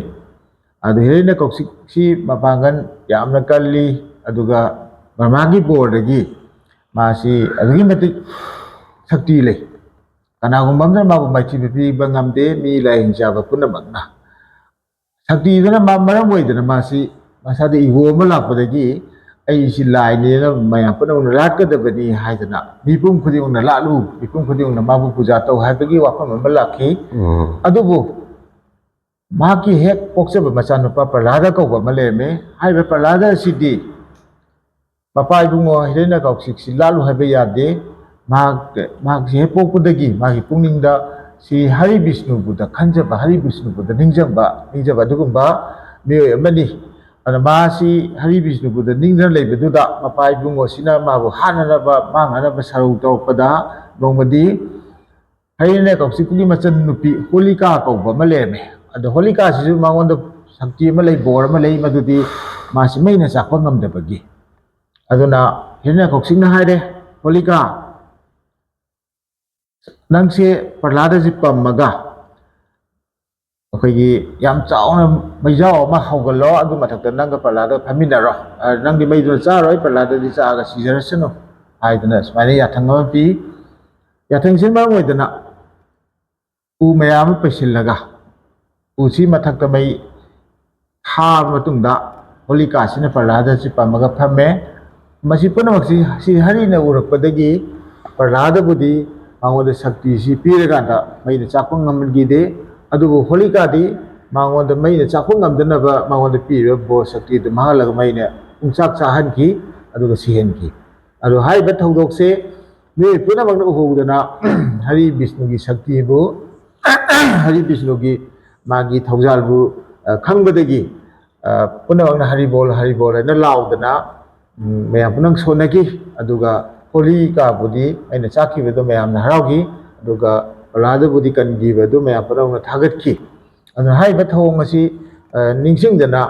ꯑꯗꯨ ꯍꯤꯔꯦꯟꯅ ꯀꯧꯁꯤꯛꯁꯤ ꯃꯄꯥꯡꯒꯜ ꯌꯥꯝꯅ ꯀꯜꯂꯤ, ꯑꯗꯨꯒ ꯕ꯭ꯔꯍꯃꯥꯒꯤ ꯕꯣꯔꯗꯒꯤ ꯃꯥꯁꯤ ꯑꯗꯨꯛꯀꯤ ꯃꯇꯤꯛ ꯁꯛꯇꯤ ꯂꯩ꯫ ꯀꯅꯥꯒꯨꯝꯕ ꯑꯃꯅ ꯃꯥꯕꯨ ꯃꯥꯏꯊꯤꯕ ꯄꯤꯕ ꯉꯝꯗꯦ, ꯃꯤ ꯂꯥꯏ ꯍꯤꯡꯆꯥꯕ ꯄꯨꯝꯅꯃꯛꯅ꯫ ꯁꯛꯇꯤꯗꯨꯅ ꯃ-, ꯃꯔꯝ ꯑꯣꯏꯗꯅ ꯃꯥꯁꯤ ꯃꯁꯥꯗ ego ꯑꯃ ꯂꯥꯛꯄꯗꯒꯤ "ꯑꯩꯁꯤ ꯂꯥꯏꯅꯦꯅ ꯃꯌꯥꯝ ꯄꯨꯝꯅꯃꯛꯅ ꯂꯥꯠꯀꯗꯕꯅꯤ" ꯍꯥꯏꯗꯅ ꯃꯤꯄꯨꯝ ꯈꯨꯗꯤꯡꯃꯛꯅ "ꯂꯥꯠꯂꯨ", ꯃꯤꯄꯨꯝ ꯈꯨꯗꯤꯡꯃꯛꯅ ꯃꯥꯕꯨ ꯄꯨꯖꯥ ꯇꯧ ꯍꯥꯏꯕꯒꯤ ꯋꯥꯐꯝ ꯑꯃ ꯂꯥꯛꯈꯤ꯫ ꯎꯝ꯫ ꯑꯗꯨꯕꯨ ꯃꯍꯥꯛꯀꯤ ꯍꯦꯛ ꯄꯣꯛꯆꯕ ꯃꯆꯥꯅꯨꯄꯥ ꯄ꯭ꯔꯍꯂꯥꯗ ꯀꯧꯕ ꯑꯃ ꯂꯩꯔꯝꯃꯤ꯫ ꯍꯥꯏꯔꯤꯕ ꯄ꯭ꯔꯍꯂꯥꯗ ꯑꯁꯤꯗꯤ ꯃꯄꯥ ꯏꯕꯨꯡꯉꯣ ꯍꯤꯔꯦꯟꯅ ꯀꯧꯁꯤꯛꯁꯤ ꯂꯥꯠꯂꯨ ꯍꯥꯏꯕ ꯌꯥꯗꯦ꯫ ꯃꯍꯥꯛ, ꯃꯍꯥꯛꯁꯤ ꯍꯦꯛ ꯄꯣꯛꯄꯗꯒꯤ ꯃꯥꯒꯤ ꯄꯨꯛꯅꯤꯡꯗ ꯁ꯭ꯔꯤ ꯍꯔꯤ ꯕꯤꯁꯅꯨꯕꯨꯗ ꯈꯟꯖꯕ, ꯍꯔꯤ ꯕꯤꯁꯅꯨꯕꯨꯗ ꯅꯤꯡꯖꯕ, ꯅꯤꯡꯖꯕ ꯑꯗꯨꯒꯨꯝꯕ ꯃꯤꯑꯣꯏ ꯑꯃꯅꯤ꯫ ꯑꯗꯨꯅ ꯃꯥꯁꯤ ꯍꯔꯤ ꯕꯤꯁꯅꯨꯕꯨꯗ ꯅꯤꯡꯗꯨꯅ ꯂꯩꯕꯗꯨꯗ ꯃꯄꯥ ꯏꯕꯨꯡꯉꯣꯁꯤꯅ ꯃꯥꯕꯨ ꯍꯥꯠꯅꯅꯕ, ꯃꯥꯡꯅꯅꯕ ꯁꯔꯧ ꯇꯧꯔꯛꯄꯗ ꯅꯣꯡꯃꯗꯤ ꯍꯩꯔꯦꯟꯅ ꯀꯧꯁꯤꯛꯄꯒꯤ ꯃꯆꯟ ꯅꯨꯄꯤ ꯍꯣꯂꯤꯀꯥ ꯀꯧꯕ ꯑꯃ ꯂꯩꯔꯝꯃꯦ꯫ ꯑꯗꯣ ꯍꯣꯂꯤꯀꯥꯁꯤꯁꯨ ꯃꯉꯣꯟꯗ ꯁꯛꯇꯤ ꯑꯃ ꯂꯩ, ꯕꯣꯔ ꯑꯃ ꯂꯩ, ꯃꯗꯨꯗꯤ ꯃꯥꯁꯤ ꯃꯩꯅ ꯆꯥꯛꯄ ꯉꯝꯗꯕꯒꯤ꯫ ꯑꯗꯨꯅ ꯍꯤꯔꯦꯟꯅ ꯀꯧꯁꯤꯛꯅ ꯍꯥꯏꯔꯦ, "ꯍꯣꯂꯤꯀꯥ, ꯅꯪꯁꯦ ꯄ꯭ꯔꯍꯂꯥꯗꯁꯦ ꯄꯝꯃꯒ ꯑꯩꯈꯣꯏꯒꯤ ꯌꯥꯝ ꯆꯥꯎꯅ ꯃꯩꯖꯥꯎ ꯑꯃ ꯍꯧꯒꯠꯂꯣ, ꯑꯗꯨ ꯃꯊꯛꯇ ꯅꯪꯒ ꯄ꯭ꯔꯍꯂꯥꯗ ꯐꯝꯃꯤꯟꯅꯔꯣ꯫ ꯑ, ꯅꯪꯗꯤ ꯃꯩꯗꯨꯅ ꯆꯥꯔꯣꯏ, ꯄ꯭ꯔꯍꯂꯥꯗꯗꯤ ꯆꯥꯔꯒ ꯁꯤꯖꯔꯁꯅꯨ" ꯍꯥꯏꯗꯅ ꯁꯨꯃꯥꯏꯅ ꯌꯥꯊꯪ ꯑꯃ ꯄꯤ꯫ ꯌꯥꯊꯪꯁꯤꯅ ꯃꯔꯝ ꯑꯣꯏꯗꯅ ꯎ ꯃꯌꯥꯝ ꯑꯃ ꯄꯩꯁꯤꯜꯂꯒ, ꯎꯁꯤ ꯃꯊꯛꯇ ꯃꯩ ꯊꯥꯕ ꯃꯇꯨꯡꯗ, ꯍꯣꯂꯤꯀꯥꯁꯤꯅ ꯄ꯭ꯔꯍꯂꯥꯗꯁꯤ ꯄꯝꯃꯒ ꯐꯝꯃꯦ꯫ ꯃꯁꯤ ꯄꯨꯝꯅꯃꯛꯁꯤ ꯁꯤ ꯍꯔꯤꯅ ꯎꯔꯛꯄꯗꯒꯤ ꯄ꯭ꯔꯍꯂꯥꯗꯕꯨꯗꯤ ꯃꯉꯣꯟꯗ ꯁꯛꯇꯤꯁꯤ ꯄꯤꯔꯀꯥꯟꯗ ꯃꯩꯅ ꯆꯥꯛꯄ ꯉꯝꯈꯤꯗꯦ꯫ ꯑꯗꯨꯕꯨ ꯍꯣꯂꯤꯀꯥꯗꯤ ꯃꯉꯣꯟꯗ ꯃꯩꯅ ꯆꯥꯛꯄ ꯉꯝꯗꯅꯕ ꯃꯉꯣꯟꯗ ꯄꯤꯔꯤꯕ ꯕꯣꯔ ꯁꯛꯇꯤꯗꯨ ꯃꯥꯡꯍꯜꯂꯒ ꯃꯩꯅ ꯄꯨꯡꯆꯥꯛ ꯆꯥꯍꯟꯈꯤ, ꯑꯗꯨꯒ ꯁꯤꯍꯟꯈꯤ꯫ ꯑꯗꯣ ꯍꯥꯏꯔꯤꯕ ꯊꯧꯗꯣꯛꯁꯦ ꯃꯤꯑꯣꯏ ꯄꯨꯝꯅꯃꯛꯅ ꯎꯍꯧꯗꯅ ꯍꯔꯤ ꯕꯤꯁꯅꯨꯒꯤ ꯁꯛꯇꯤꯕꯨ, ꯍꯔꯤ ꯕꯤꯁꯅꯨꯒꯤ ꯃꯥꯒꯤ ꯊꯧꯖꯥꯜꯕꯨ, ꯑ, ꯈꯪꯕꯗꯒꯤ, ꯑ, ꯄꯨꯝꯅꯃꯛꯅ "ꯍꯔꯤꯕꯣꯜ, ꯍꯔꯤꯕꯣꯜ" ꯍꯥꯏꯅ ꯂꯥꯎꯗꯅ, ꯎꯝ, ꯃꯌꯥꯝ ꯄꯨꯝꯅꯃꯛ ꯁꯣꯟꯅꯈꯤ꯫ ꯑꯗꯨꯒ ꯍꯣꯂꯤꯀꯥꯕꯨꯗꯤ ꯑꯩꯅ ꯆꯥꯛꯈꯤꯕꯗꯣ ꯃꯌꯥꯝꯅ ꯍꯔꯥꯎꯈꯤ, ꯑꯗꯨꯒ ꯄ꯭ꯔꯍꯂꯥꯗꯕꯨꯗꯤ ꯀꯟꯈꯤꯕꯗꯨ ꯃꯌꯥꯝ ꯄꯨꯝꯅꯃꯛꯅ ꯊꯥꯒꯠꯈꯤ꯫ ꯑꯗꯨꯅ ꯍꯥꯏꯔꯤꯕ ꯊꯧꯑꯣꯡ ꯑꯁꯤ, ꯑ, ꯅꯤꯡꯁꯤꯡꯗꯅ,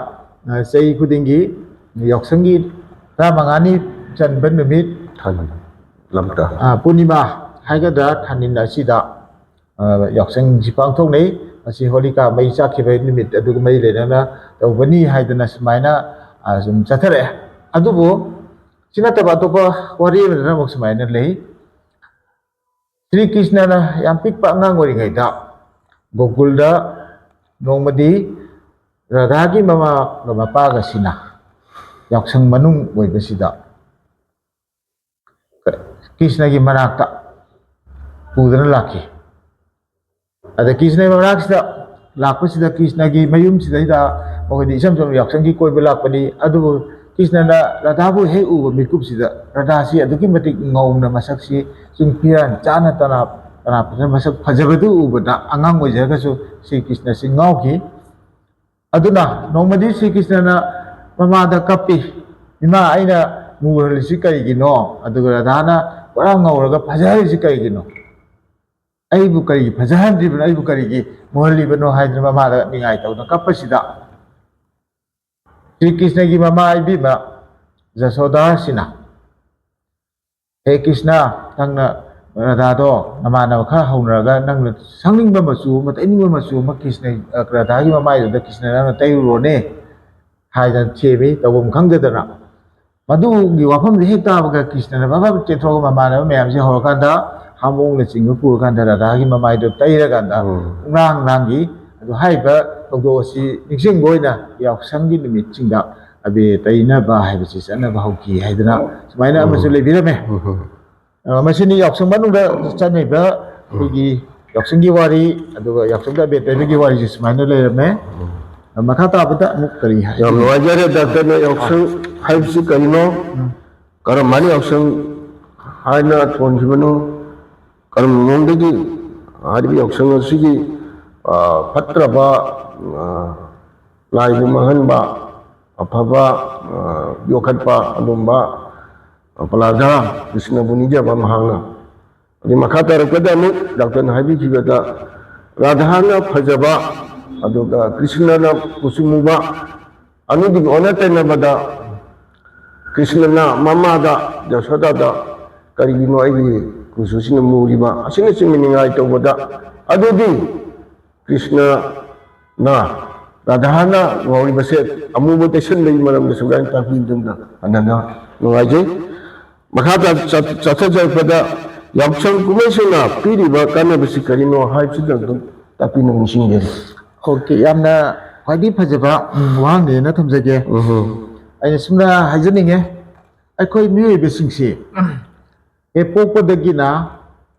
ꯑ, ꯆꯍꯤ ꯈꯨꯗꯤꯡꯒꯤ ꯌꯥꯎꯁꯪꯒꯤ ꯇꯔꯥꯃꯉꯥꯅꯤ ꯆꯟꯕ ꯅꯨꯃꯤꯠ, ꯊꯥꯅꯤ꯫ ꯂꯝꯇꯥ꯫ ꯑ, ꯄꯨꯔꯅꯤꯃꯥ ꯍꯥꯏꯒꯗ꯭ꯔꯥ, ꯊꯥꯅꯤꯟ ꯑꯁꯤꯗ, ꯑ, ꯌꯥꯎꯁꯪꯁꯤ ꯄꯥꯡꯊꯣꯛꯅꯩ꯫ ꯃꯁꯤ ꯍꯣꯂꯤꯀꯥ ꯃꯩ ꯆꯥꯛꯈꯤꯕ ꯅꯨꯃꯤꯠ ꯑꯗꯨꯒ ꯃꯔꯤ ꯂꯩꯅꯅ ꯇꯧꯕꯅꯤ ꯍꯥꯏꯗꯅ ꯁꯨꯃꯥꯏꯅ, ꯑ, ꯁꯨꯝ ꯆꯠꯊꯔꯛꯑꯦ꯫ ꯑꯗꯨꯕꯨ ꯁꯤ ꯅꯠꯇꯕ ꯑꯇꯣꯞꯄ ꯋꯥꯔꯤ ꯑꯃꯗꯅ ꯑꯃꯨꯛ ꯁꯨꯃꯥꯏꯅ ꯂꯩ꯫ ꯁ꯭ꯔꯤ ꯀ꯭ꯔꯤꯁꯅꯅ ꯌꯥꯝ ꯄꯤꯛꯄ ꯑꯉꯥꯡ ꯑꯣꯏꯔꯤꯉꯩꯗ ꯒꯣꯀꯨꯜꯗ ꯅꯣꯡꯃꯗꯤ ꯔꯥꯙꯥꯒꯤ ꯃꯃꯥꯒ ꯃꯄꯥꯒꯁꯤꯅ ꯌꯥꯎꯁꯪ ꯃꯅꯨꯡ ꯑꯣꯏꯕꯁꯤꯗ ꯀ꯭ꯔꯤꯁꯅꯒꯤ ꯃꯅꯥꯛꯇ ꯄꯨꯗꯨꯅ ꯂꯥꯛꯈꯤ꯫ ꯑꯗ ꯀ꯭ꯔꯤꯁꯅꯒꯤ ꯃꯅꯥꯛꯁꯤꯗ ꯂꯥꯛꯄꯁꯤꯗ, ꯀ꯭ꯔꯤꯁꯅꯒꯤ ꯃꯌꯨꯝꯁꯤꯗꯩꯗ ꯃꯈꯣꯏꯗꯤ ꯏꯆꯝ ꯆꯝꯅ ꯌꯥꯎꯁꯪꯒꯤ ꯀꯣꯏꯕ ꯂꯥꯛꯄꯅꯤ꯫ ꯑꯗꯨꯕꯨ ꯀ꯭ꯔꯤꯁꯅꯅ ꯔꯥꯙꯥꯕꯨ ꯍꯦꯛ ꯎꯕ ꯃꯤꯀꯨꯞꯁꯤꯗ, ꯔꯥꯙꯥꯁꯤ ꯑꯗꯨꯛꯀꯤ ꯃꯇꯤꯛ ꯉꯧꯅ, ꯃꯁꯛꯁꯤ ꯆꯨꯡ ꯐꯤꯔꯥꯟ ꯆꯥꯅ ꯇꯅꯥ ꯇꯅꯥ ꯐꯖꯅ, ꯃꯁꯛ ꯐꯖꯕꯗꯨ ꯎꯕꯗ, ꯑꯉꯥꯡ ꯑꯣꯏꯖꯔꯒꯁꯨ ꯁ꯭ꯔꯤ ꯀ꯭ꯔꯤꯁꯅꯁꯤ ꯉꯥꯎꯈꯤ꯫ ꯑꯗꯨꯅ ꯅꯣꯡꯃꯗꯤ ꯁ꯭ꯔꯤ ꯀ꯭ꯔꯤꯁꯅꯅ ꯃꯃꯥꯗ ꯀꯞꯄꯤ, "ꯏꯃꯥ, ꯑꯩꯅ ꯃꯨꯍꯜꯂꯤꯁꯤ ꯀꯔꯤꯒꯤꯅꯣ? ꯑꯗꯨꯒ ꯔꯥꯙꯥꯅ ꯄꯨꯔꯥ ꯉꯧꯔꯒ ꯐꯖꯍꯜꯂꯤꯁꯤ ꯀꯔꯤꯒꯤꯅꯣ? ꯑꯩꯕꯨ ꯀꯔꯤꯒꯤ ꯐꯖꯍꯟꯗ꯭ꯔꯤꯕꯅꯣ? ꯑꯩꯕꯨ ꯀꯔꯤꯒꯤ ꯃꯨꯍꯜꯂꯤꯕꯅꯣ?" ꯍꯥꯏꯗꯅ ꯃꯃꯥꯗ ꯅꯤꯡꯉꯥꯏ ꯇꯧꯗꯨꯅ ꯀꯞꯄꯁꯤꯗ, ꯁ꯭ꯔꯤ ꯀ꯭ꯔꯤꯁꯅꯒꯤ ꯃꯃꯥ ꯏꯕꯦꯝꯃ ꯖꯁꯣꯗꯥꯁꯤꯅ, "ꯍꯦ ꯀ꯭ꯔꯤꯁꯅ, ꯅꯪꯅ ꯔꯥꯙꯥꯗꯣ ꯅꯃꯥꯟꯅꯕ ꯈꯔ ꯍꯧꯅꯔꯒ ꯅꯪꯅ ꯁꯪꯅꯤꯡꯕ ꯃꯆꯨ ꯑꯃ, ꯇꯩꯅꯤꯡꯕ ꯃꯆꯨ ꯑꯃ ꯀ꯭ꯔꯤꯁꯅ, ꯑ, ꯔꯥꯙꯥꯒꯤ ꯃꯃꯥꯏꯗꯨꯗ ꯀ꯭ꯔꯤꯁꯅ ꯅꯪꯅ ꯇꯩꯔꯨꯔꯣꯅꯦ" ꯍꯥꯏꯗꯅ ꯊꯦꯝꯃꯤ, ꯇꯧꯐꯝ ꯈꯪꯗꯗꯅ꯫ ꯃꯗꯨꯒꯤ ꯋꯥꯐꯝꯗꯨ ꯍꯦꯛ ꯇꯥꯕꯒ ꯀ꯭ꯔꯤꯁꯅꯅ ꯐꯠ ꯐꯠ ꯆꯦꯟꯊꯣꯛꯑꯒ ꯃꯃꯥꯟꯅꯕ ꯃꯌꯥꯝꯁꯦ ꯍꯧꯔꯀꯥꯟꯗ ꯍꯥꯃꯣꯡꯅꯆꯤꯡꯕ ꯄꯨꯔꯀꯥꯟꯗ ꯔꯥꯙꯥꯒꯤ ꯃꯃꯥꯏꯗꯣ ꯇꯩꯔꯀꯥꯟꯗ ꯎꯝ꯫ ꯄꯨꯡꯂꯥꯡ ꯂꯥꯡꯈꯤ꯫ ꯑꯗꯣ ꯍꯥꯏꯔꯤꯕ ꯊꯧꯗꯣꯛ ꯑꯁꯤ ꯅꯤꯡꯁꯤꯡꯕ ꯑꯣꯏꯅ ꯌꯥꯎꯁꯪꯒꯤ ꯅꯨꯃꯤꯠꯁꯤꯡꯗ ꯑꯕꯦꯔ ꯇꯩꯅꯕ ꯍꯥꯏꯕꯁꯤ ꯆꯠꯅꯕ ꯍꯧꯈꯤ ꯍꯥꯏꯗꯅ ꯁꯨꯃꯥꯏꯅ ꯑꯃꯁꯨ ꯎꯝ꯫ ꯂꯩꯕꯤꯔꯝꯃꯦ꯫ ꯎꯝ꯫ ꯑ, ꯃꯁꯤꯅꯤ ꯌꯥꯎꯁꯪ ꯃꯅꯨꯡꯗ ꯆꯠꯅꯔꯤꯕ ꯑꯩꯈꯣꯏꯒꯤ ꯌꯥꯎꯁꯪꯒꯤ ꯋꯥꯔꯤ, ꯑꯗꯨꯒ ꯌꯥꯎꯁꯪꯗ ꯑꯕꯦꯔ ꯇꯩꯕꯒꯤ ꯋꯥꯔꯤꯁꯤ ꯁꯨꯃꯥꯏꯅ ꯂꯩꯔꯝꯃꯦ꯫ ꯎꯝ꯫ ꯑ, ꯃꯈꯥ ꯇꯥꯕꯗ ꯑꯃꯨꯛ ꯀꯔꯤ ꯍꯥꯏ-, ꯌꯥꯝ ꯅꯨꯡꯉꯥꯏꯖꯔꯦ ꯗꯥꯛꯇꯔꯅ ꯌꯥꯎꯁꯪ ꯍꯥꯏꯕꯁꯤ ꯀꯔꯤꯅꯣ? ꯎꯝ꯫ ꯀꯔꯝꯍꯥꯏꯅ ꯌꯥꯎꯁꯪ ꯍꯥꯏꯅ ꯊꯣꯟꯈꯤꯕꯅꯣ? ꯀꯔꯝꯕ ꯃꯑꯣꯡꯗꯒꯤ ꯍꯥꯏꯔꯤꯕ ꯌꯥꯎꯁꯪ ꯑꯁꯤꯒꯤ, ꯑ, ꯐꯠꯇ꯭ꯔꯕ, ꯑ, ꯂꯥꯏꯕꯨ ꯃꯥꯡꯍꯟꯕ, ꯑꯐꯕ, ꯑ, ꯌꯣꯛꯈꯠꯄ ꯑꯗꯨꯝꯕ, ꯑ, ꯄꯂꯥꯗ ꯀ꯭ꯔꯤꯁꯅꯕꯨ ꯅꯤꯡꯖꯕ ꯃꯍꯥꯛꯅ꯫ ꯑꯗꯩ ꯃꯈꯥ ꯇꯥꯔꯛꯄꯗ ꯑꯃꯨꯛ ꯗꯥꯛꯇꯔꯅ ꯍꯥꯏꯕꯤꯈꯤꯕꯗ ꯔꯥꯙꯥꯅ ꯐꯖꯕ, ꯑꯗꯨꯒ ꯀ꯭ꯔꯤꯁꯅꯅ ꯀꯨꯆꯨ ꯃꯨꯕ, ꯑꯅꯤꯗꯨꯒꯤ ꯑꯣꯟꯅ ꯇꯩꯅꯕꯗ ꯀ꯭ꯔꯤꯁꯅꯅ ꯃꯃꯥꯗ, ꯌꯁꯣꯗꯥꯗ, "ꯀꯔꯤꯒꯤꯅꯣ ꯑꯩꯒꯤ ꯀꯨꯆꯨꯁꯤꯅ ꯃꯨꯔꯤꯕ?" ꯑꯁꯤꯅꯆꯤꯡꯕ ꯅꯤꯡꯉꯥꯏ ꯇꯧꯕꯗ, ꯑꯗꯨꯗꯤ ꯀ꯭ꯔꯤꯁꯅꯅ ꯔꯥꯙꯥꯅ ꯉꯥꯎꯔꯤꯕꯁꯦ ꯑꯃꯨꯕ ꯇꯩꯁꯟꯕꯒꯤ ꯃꯔꯝꯗꯁꯨ ꯒꯥꯏꯅ ꯇꯥꯛꯄꯤꯕꯗ ꯍꯟꯅ ꯅꯨꯡꯉꯥꯏꯖꯩ꯫ ꯃꯈꯥ ꯇꯥ-, ꯆꯠ-, ꯆꯠꯊꯖꯔꯛꯄꯗ ꯌꯥꯎꯁꯪ ꯀꯨꯝꯍꯩꯁꯤꯡꯅ ꯄꯤꯔꯤꯕ ꯀꯥꯟꯅꯕꯁꯤ ꯀꯔꯤꯅꯣ ꯍꯥꯏꯕꯁꯤꯗꯪ ꯇꯥꯛꯄꯤꯅꯕ ꯅꯤꯡꯁꯤꯡꯖꯔꯤ꯫ ꯑꯣꯀꯦ, ꯌꯥꯝꯅ ꯈ꯭ꯋꯥꯏꯗꯒꯤ ꯐꯖꯕ, ꯎꯝ, ꯋꯥꯍꯪꯅꯦꯅ ꯊꯝꯖꯒꯦ꯫ ꯎꯝ꯫ ꯑꯩꯅ ꯁꯨꯝꯅ ꯍꯥꯏꯖꯅꯤꯡꯉꯦ, ꯑꯩꯈꯣꯏ ꯃꯤꯑꯣꯏꯕꯁꯤꯡꯁꯤ ꯍꯦꯛ ꯄꯣꯛꯄꯗꯒꯤꯅ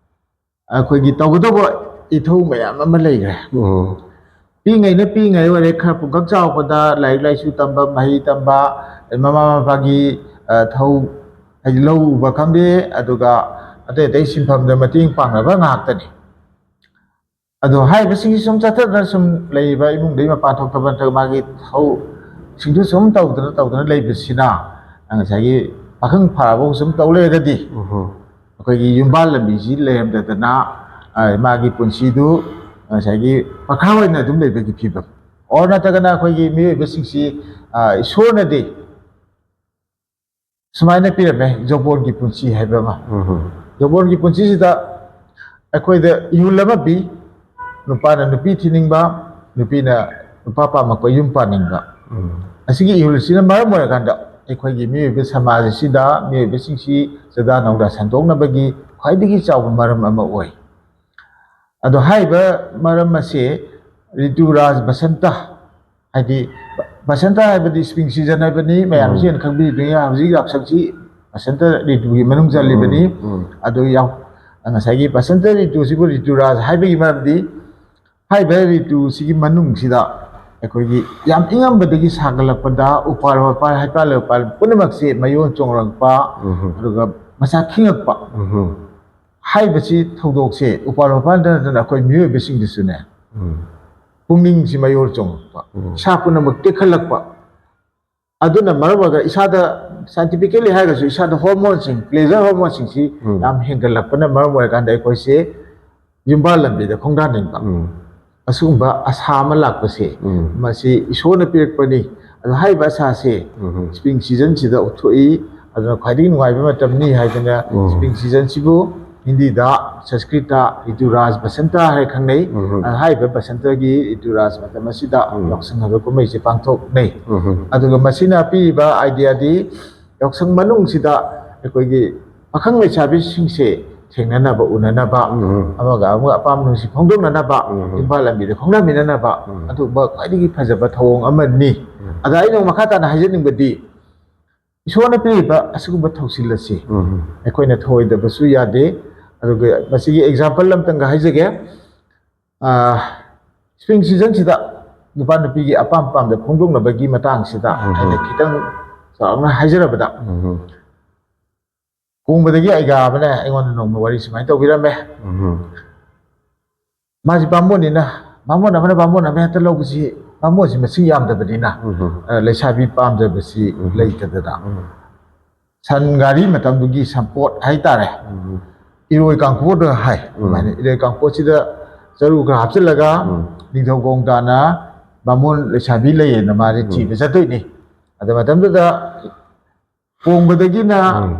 ꯑꯩꯈꯣꯏꯒꯤ ꯇꯧꯒꯗꯧꯕ ꯏꯊꯧ ꯃꯌꯥꯝ ꯑꯃ ꯂꯩꯈ꯭ꯔꯦ꯫ ꯎꯝ꯫ ꯄꯤꯛꯏꯉꯩꯅ ꯄꯤꯛꯏꯉꯩ ꯑꯣꯏꯔꯦ, ꯈꯔ ꯄꯨꯡꯀꯛ ꯆꯥꯎꯔꯛꯄꯗ ꯂꯥꯏꯔꯤꯛ ꯂꯥꯏꯁꯨ ꯇꯝꯕ, ꯃꯍꯩ ꯇꯝꯕ, ꯃꯃꯥ ꯃꯄꯥꯒꯤ, ꯑ, ꯊꯧ, ꯍꯥꯏꯗꯤ ꯂꯧ ꯎꯕ ꯈꯪꯗꯦ, ꯑꯗꯨꯒ ꯑꯇꯩ ꯑꯇꯩ ꯁꯤꯟꯐꯝꯗ ꯃꯇꯦꯡ ꯄꯥꯡꯅꯕ ꯉꯥꯛꯇꯅꯤ꯫ ꯑꯗꯣ ꯍꯥꯏꯔꯤꯕꯁꯤꯡꯁꯤ ꯁꯨꯝ ꯆꯠꯊꯗꯅ ꯁꯨꯝ ꯂꯩꯔꯤꯕ, ꯏꯃꯨꯡꯗꯒꯤ ꯃꯄꯥꯟ ꯊꯣꯛꯇꯕ ꯅꯠꯇ꯭ꯔꯒ ꯃꯥꯒꯤ ꯊꯧꯁꯤꯡꯗꯨ ꯁꯨꯝ ꯇꯧꯗꯅ ꯇꯧꯗꯅ ꯂꯩꯕꯁꯤꯅ ꯉꯁꯥꯏꯒꯤ ꯄꯥꯈꯪ ꯐꯥꯔꯕ ꯁꯨꯝ ꯇꯧ ꯂꯩꯔꯒꯗꯤ ꯎꯝ꯫ ꯑꯩꯈꯣꯏꯒꯤ ꯌꯨꯝꯕꯥꯜ ꯂꯝꯕꯤꯁꯤ ꯂꯩꯔꯝꯗꯗꯅ, ꯑ, ꯃꯥꯒꯤ ꯄꯨꯟꯁꯤꯗꯨ ꯉꯁꯥꯏꯒꯤ ꯄꯈꯥ ꯑꯣꯏꯅ ꯑꯗꯨꯝ ꯂꯩꯕꯒꯤ ꯐꯤꯕꯝ꯫ ꯑꯣꯔ ꯅꯠꯇ꯭ꯔꯒꯅ ꯑꯩꯈꯣꯏꯒꯤ ꯃꯤꯑꯣꯏꯕꯁꯤꯡꯁꯤ, ꯑ, ꯏꯁꯣꯔꯅꯗꯤ ꯁꯨꯃꯥꯏꯅ ꯄꯤꯔꯝꯃꯦ, ꯖꯣꯕꯣꯟꯒꯤ ꯄꯨꯟꯁꯤ ꯍꯥꯏꯕ ꯑꯃ꯫ ꯎꯝ꯫ ꯖꯣꯕꯣꯟꯒꯤ ꯄꯨꯟꯁꯤꯁꯤꯗ ꯑꯩꯈꯣꯏꯗ ꯏꯍꯨꯜ ꯑꯃ ꯄꯤ, ꯅꯨꯄꯥꯅ ꯅꯨꯄꯤ ꯊꯤꯅꯤꯡꯕ, ꯅꯨꯄꯤꯅ ꯅꯨꯄꯥ ꯄꯥꯝꯃꯛꯄ, ꯌꯨꯝ ꯄꯥꯅꯤꯡꯕ꯫ ꯎꯝ꯫ ꯑꯁꯤꯒꯤ ꯏꯍꯨꯜꯁꯤꯅ ꯃꯔꯝ ꯑꯣꯏꯔꯀꯥꯟꯗ ꯑꯩꯈꯣꯏꯒꯤ ꯃꯤꯑꯣꯏꯕ ꯁꯃꯥꯖ ꯑꯁꯤꯗ ꯃꯤꯑꯣꯏꯕꯁꯤꯡꯁꯤ ꯆꯥꯗꯥ ꯅꯧꯗꯥ ꯁꯟꯗꯣꯛꯅꯕꯒꯤ ꯈ꯭ꯋꯥꯏꯗꯒꯤ ꯆꯥꯎꯕ ꯃꯔꯝ ꯑꯃ ꯑꯣꯏ꯫ ꯑꯗꯣ ꯍꯥꯏꯔꯤꯕ ꯃꯔꯝ ꯑꯁꯦ ꯔꯤꯇꯨ ꯔꯥꯖ ꯕꯁꯟꯇ, ꯍꯥꯏꯗꯤ ꯕꯁꯟꯇ ꯍꯥꯏꯕꯗꯤ spring season ꯍꯥꯏꯕꯅꯤ, ꯃꯌꯥꯝꯁꯤ ꯎꯝ꯫ ꯍꯦꯟꯅ ꯈꯪꯕꯤꯗꯣꯏꯅꯤ꯫ ꯍꯧꯖꯤꯛ ꯌꯥꯎꯁꯪꯁꯤ ꯕꯁꯟꯇ ꯔꯤꯇꯨꯒꯤ ꯃꯅꯨꯡ ꯆꯜꯂꯤꯕꯅꯤ꯫ ꯎꯝ, ꯎꯝ꯫ ꯑꯗꯨ ꯌꯥꯎ-, ꯉꯁꯥꯏꯒꯤ ꯕꯁꯟꯇ ꯔꯤꯇꯨꯁꯤꯕꯨ ꯔꯤꯇꯨ ꯔꯥꯖ ꯍꯥꯏꯕꯒꯤ ꯃꯔꯝꯗꯤ, ꯍꯥꯏꯔꯤꯕ ꯔꯤꯇꯨꯁꯤꯒꯤ ꯃꯅꯨꯡꯁꯤꯗ ꯑꯩꯈꯣꯏꯒꯤ ꯌꯥꯝ ꯏꯪꯉꯝꯕꯗꯒꯤ ꯁꯥꯒꯠꯂꯛꯄꯗ ꯎꯄꯥꯜ ꯋꯥꯄꯥꯜ, ꯍꯩꯄꯥꯜ ꯂꯩꯄꯥꯜ ꯄꯨꯝꯅꯃꯛꯁꯦ ꯃꯌꯣꯟ ꯆꯣꯡꯂꯛꯄ, ꯎꯝ꯫ ꯑꯗꯨꯒ ꯃꯁꯥ ꯈꯤꯡꯉꯛꯄ, ꯎꯝ꯫ ꯍꯥꯏꯕꯁꯤ ꯊꯧꯗꯣꯛꯁꯦ ꯎꯄꯥꯜ ꯋꯥꯄꯥꯜꯗ ꯅꯠꯇꯅ ꯑꯩꯈꯣꯏ ꯃꯤꯑꯣꯏꯕꯁꯤꯡꯗꯁꯨꯅꯦ, ꯎꯝ꯫ ꯄꯨꯛꯅꯤꯡꯁꯤ ꯃꯌꯣꯜ ꯆꯣꯡꯉꯛꯄ, ꯎꯝ꯫ ꯏꯁꯥ ꯄꯨꯝꯅꯃꯛ ꯇꯦꯛꯈꯠꯂꯛꯄ꯫ ꯑꯗꯨꯅ ꯃꯔꯝ ꯑꯣꯏꯔꯒ ꯏꯁꯥꯗ, scientifically ꯍꯥꯏꯔꯒꯁꯨ, ꯏꯁꯥꯗ ꯍꯣꯔꯃꯣꯟꯁꯤꯡ, pleasure ꯍꯣꯔꯃꯣꯟꯁꯤꯡꯁꯤ ꯎꯝ꯫ ꯌꯥꯝ ꯍꯦꯟꯒꯠꯂꯛꯄꯅ ꯃꯔꯝ ꯑꯣꯏꯔꯀꯥꯟꯗ ꯑꯩꯈꯣꯏꯁꯦ ꯌꯨꯝꯕꯥꯜ ꯂꯝꯕꯤꯗ ꯈꯣꯡꯗꯥꯅꯤꯡꯕ, ꯎꯝ꯫ ꯑꯁꯤꯒꯨꯝꯕ ꯑꯁꯥ ꯑꯃ ꯂꯥꯛꯄꯁꯦ, ꯎꯝ꯫ ꯃꯁꯤ ꯏꯁꯣꯔꯅ ꯄꯤꯔꯛꯄꯅꯤ꯫ ꯑꯗꯣ ꯍꯥꯏꯔꯤꯕ ꯑꯁꯥꯁꯦ ꯎꯝ꯫ spring seasonꯁꯤꯗ ꯎꯠꯊꯣꯛꯏ꯫ ꯑꯗꯨꯅ ꯈ꯭ꯋꯥꯏꯗꯒꯤ ꯅꯨꯡꯉꯥꯏꯕ ꯃꯇꯝꯅꯤ ꯍꯥꯏꯗꯅ ꯎꯝ꯫ spring seasonꯁꯤꯕꯨ ꯍꯤꯟꯗꯤꯗ, ꯁꯪꯁꯀ꯭ꯔꯤꯠꯇ ꯔꯤꯇꯨ ꯔꯥꯖ ꯕꯁꯟꯇ ꯍꯥꯏꯅ ꯈꯪꯅꯩ꯫ ꯎꯝ꯫ ꯑꯗꯣ ꯍꯥꯏꯔꯤꯕ ꯕꯁꯟꯇꯒꯤ ꯔꯤꯇꯨ ꯔꯥꯖ ꯃꯇꯝ ꯑꯁꯤꯗ ꯎꯝ꯫ ꯌꯥꯎꯁꯪ ꯍꯥꯏꯕ ꯀꯨꯝꯍꯩꯁꯦ ꯄꯥꯡꯊꯣꯛꯅꯩ꯫ ꯎꯝ꯫ ꯑꯗꯨꯒ ꯃꯁꯤꯅ ꯄꯤꯔꯤꯕ ideaꯗꯤ ꯌꯥꯎꯁꯪ ꯃꯅꯨꯡꯁꯤꯗ ꯑꯩꯈꯣꯏꯒꯤ ꯄꯥꯈꯪ ꯂꯩꯁꯥꯕꯤꯁꯤꯡꯁꯦ ꯊꯦꯡꯅꯅꯕ, ꯎꯅꯅꯕ, ꯎꯝ꯫ ꯑꯃꯒ ꯑꯃꯒ ꯑꯄꯥꯝꯕ ꯅꯨꯡꯁꯤ ꯐꯣꯡꯗꯣꯛꯅꯅꯕ, ꯎꯝ꯫ ꯌꯨꯝꯕꯥꯜ ꯂꯝꯕꯤꯗ ꯈꯣꯡꯗꯥꯃꯤꯟꯅꯅꯕ, ꯎꯝ꯫ ꯑꯗꯨꯒꯨꯝꯕ ꯈ꯭ꯋꯥꯏꯗꯒꯤ ꯐꯖꯕ ꯊꯧꯑꯣꯡ ꯑꯃꯅꯤ꯫ ꯎꯝ꯫ ꯑꯗ ꯑꯩꯅ ꯃꯈꯥ ꯇꯥꯅ ꯍꯥꯏꯖꯅꯤꯡꯕꯗꯤ, ꯏꯁꯣꯔꯅ ꯄꯤꯔꯤꯕ ꯑꯁꯤꯒꯨꯝꯕ ꯊꯧꯁꯤꯜ ꯑꯁꯤ ꯎꯝ꯫ ꯑꯩꯈꯣꯏꯅ ꯊꯧꯑꯣꯏꯗꯕꯁꯨ ꯌꯥꯗꯦ꯫ ꯑꯗꯨꯒ ꯃꯁꯤꯒꯤ example ꯑꯝꯇꯪꯒ ꯍꯥꯏꯖꯒꯦ꯫ ꯑꯥ, spring seasonꯁꯤꯗ ꯅꯨꯄꯥ ꯅꯨꯄꯤꯒꯤ ꯑꯄꯥꯝ ꯄꯥꯝꯗ ꯐꯣꯡꯗꯣꯛꯅꯕꯒꯤ ꯃꯇꯥꯡꯁꯤꯗ ꯎꯝ꯫ ꯑꯩꯅ ꯈꯤꯇꯪ ꯆꯥꯎꯔꯥꯛꯅ ꯍꯥꯏꯖꯔꯕꯗ, ꯎꯝ꯫ ꯀꯣꯡꯕꯗꯒꯤ ꯑꯩꯒꯥ ꯑꯃꯅ ꯑꯩꯉꯣꯟꯗ ꯅꯣꯡꯃ ꯋꯥꯔꯤ ꯁꯨꯃꯥꯏꯅ ꯇꯧꯕꯤꯔꯝꯃꯦ꯫ ꯎꯝ꯫ ꯃꯥꯁꯤ ꯕꯥꯃꯣꯟꯅꯤꯅ, ꯕꯥꯃꯣꯟ ꯑꯃꯅ ꯕꯥꯃꯣꯟ ꯑꯃ ꯍꯦꯛꯇ ꯂꯧꯕꯁꯤ, ꯕꯥꯃꯣꯟꯁꯤ ꯃꯁꯤꯡ ꯌꯥꯝꯗꯕꯅꯤꯅ, ꯎꯝ꯫ ꯑ, ꯂꯩꯁꯥꯕꯤ ꯄꯥꯝꯖꯕꯁꯤ ꯎꯝ꯫ ꯂꯩꯇꯗꯅ꯫ ꯎꯝ꯫ ꯁꯟ ꯒꯥꯔꯤ ꯃꯇꯝꯗꯨꯒꯤ ꯁꯝꯄꯣꯠ ꯍꯥꯏꯇꯥꯔꯦ꯫ ꯎꯝ꯫ ꯏꯔꯣꯏ ꯀꯥꯡꯄꯣꯠ ꯍꯥꯏ꯫ ꯎꯝ꯫ ꯑꯗꯨꯃꯥꯏꯅ ꯏꯔꯣꯏ ꯀꯥꯡꯄꯣꯠꯁꯤꯗ ꯆꯔꯨ ꯈꯔ ꯍꯥꯞꯆꯤꯜꯂꯒ ꯎꯝ꯫ ꯅꯤꯡꯊꯧ ꯈꯣꯡ ꯇꯥꯅ ꯕꯥꯃꯣꯟ ꯂꯩꯁꯥꯕꯤ ꯂꯩꯌꯦꯅ ꯃꯥꯁꯦ ꯎꯝ꯫ ꯊꯤꯕ ꯆꯠꯇꯣꯏꯅꯤ꯫ ꯑꯗ ꯃꯇꯝꯗꯨꯗ ꯀꯣꯡꯕꯗꯒꯤꯅ ꯎꯝ꯫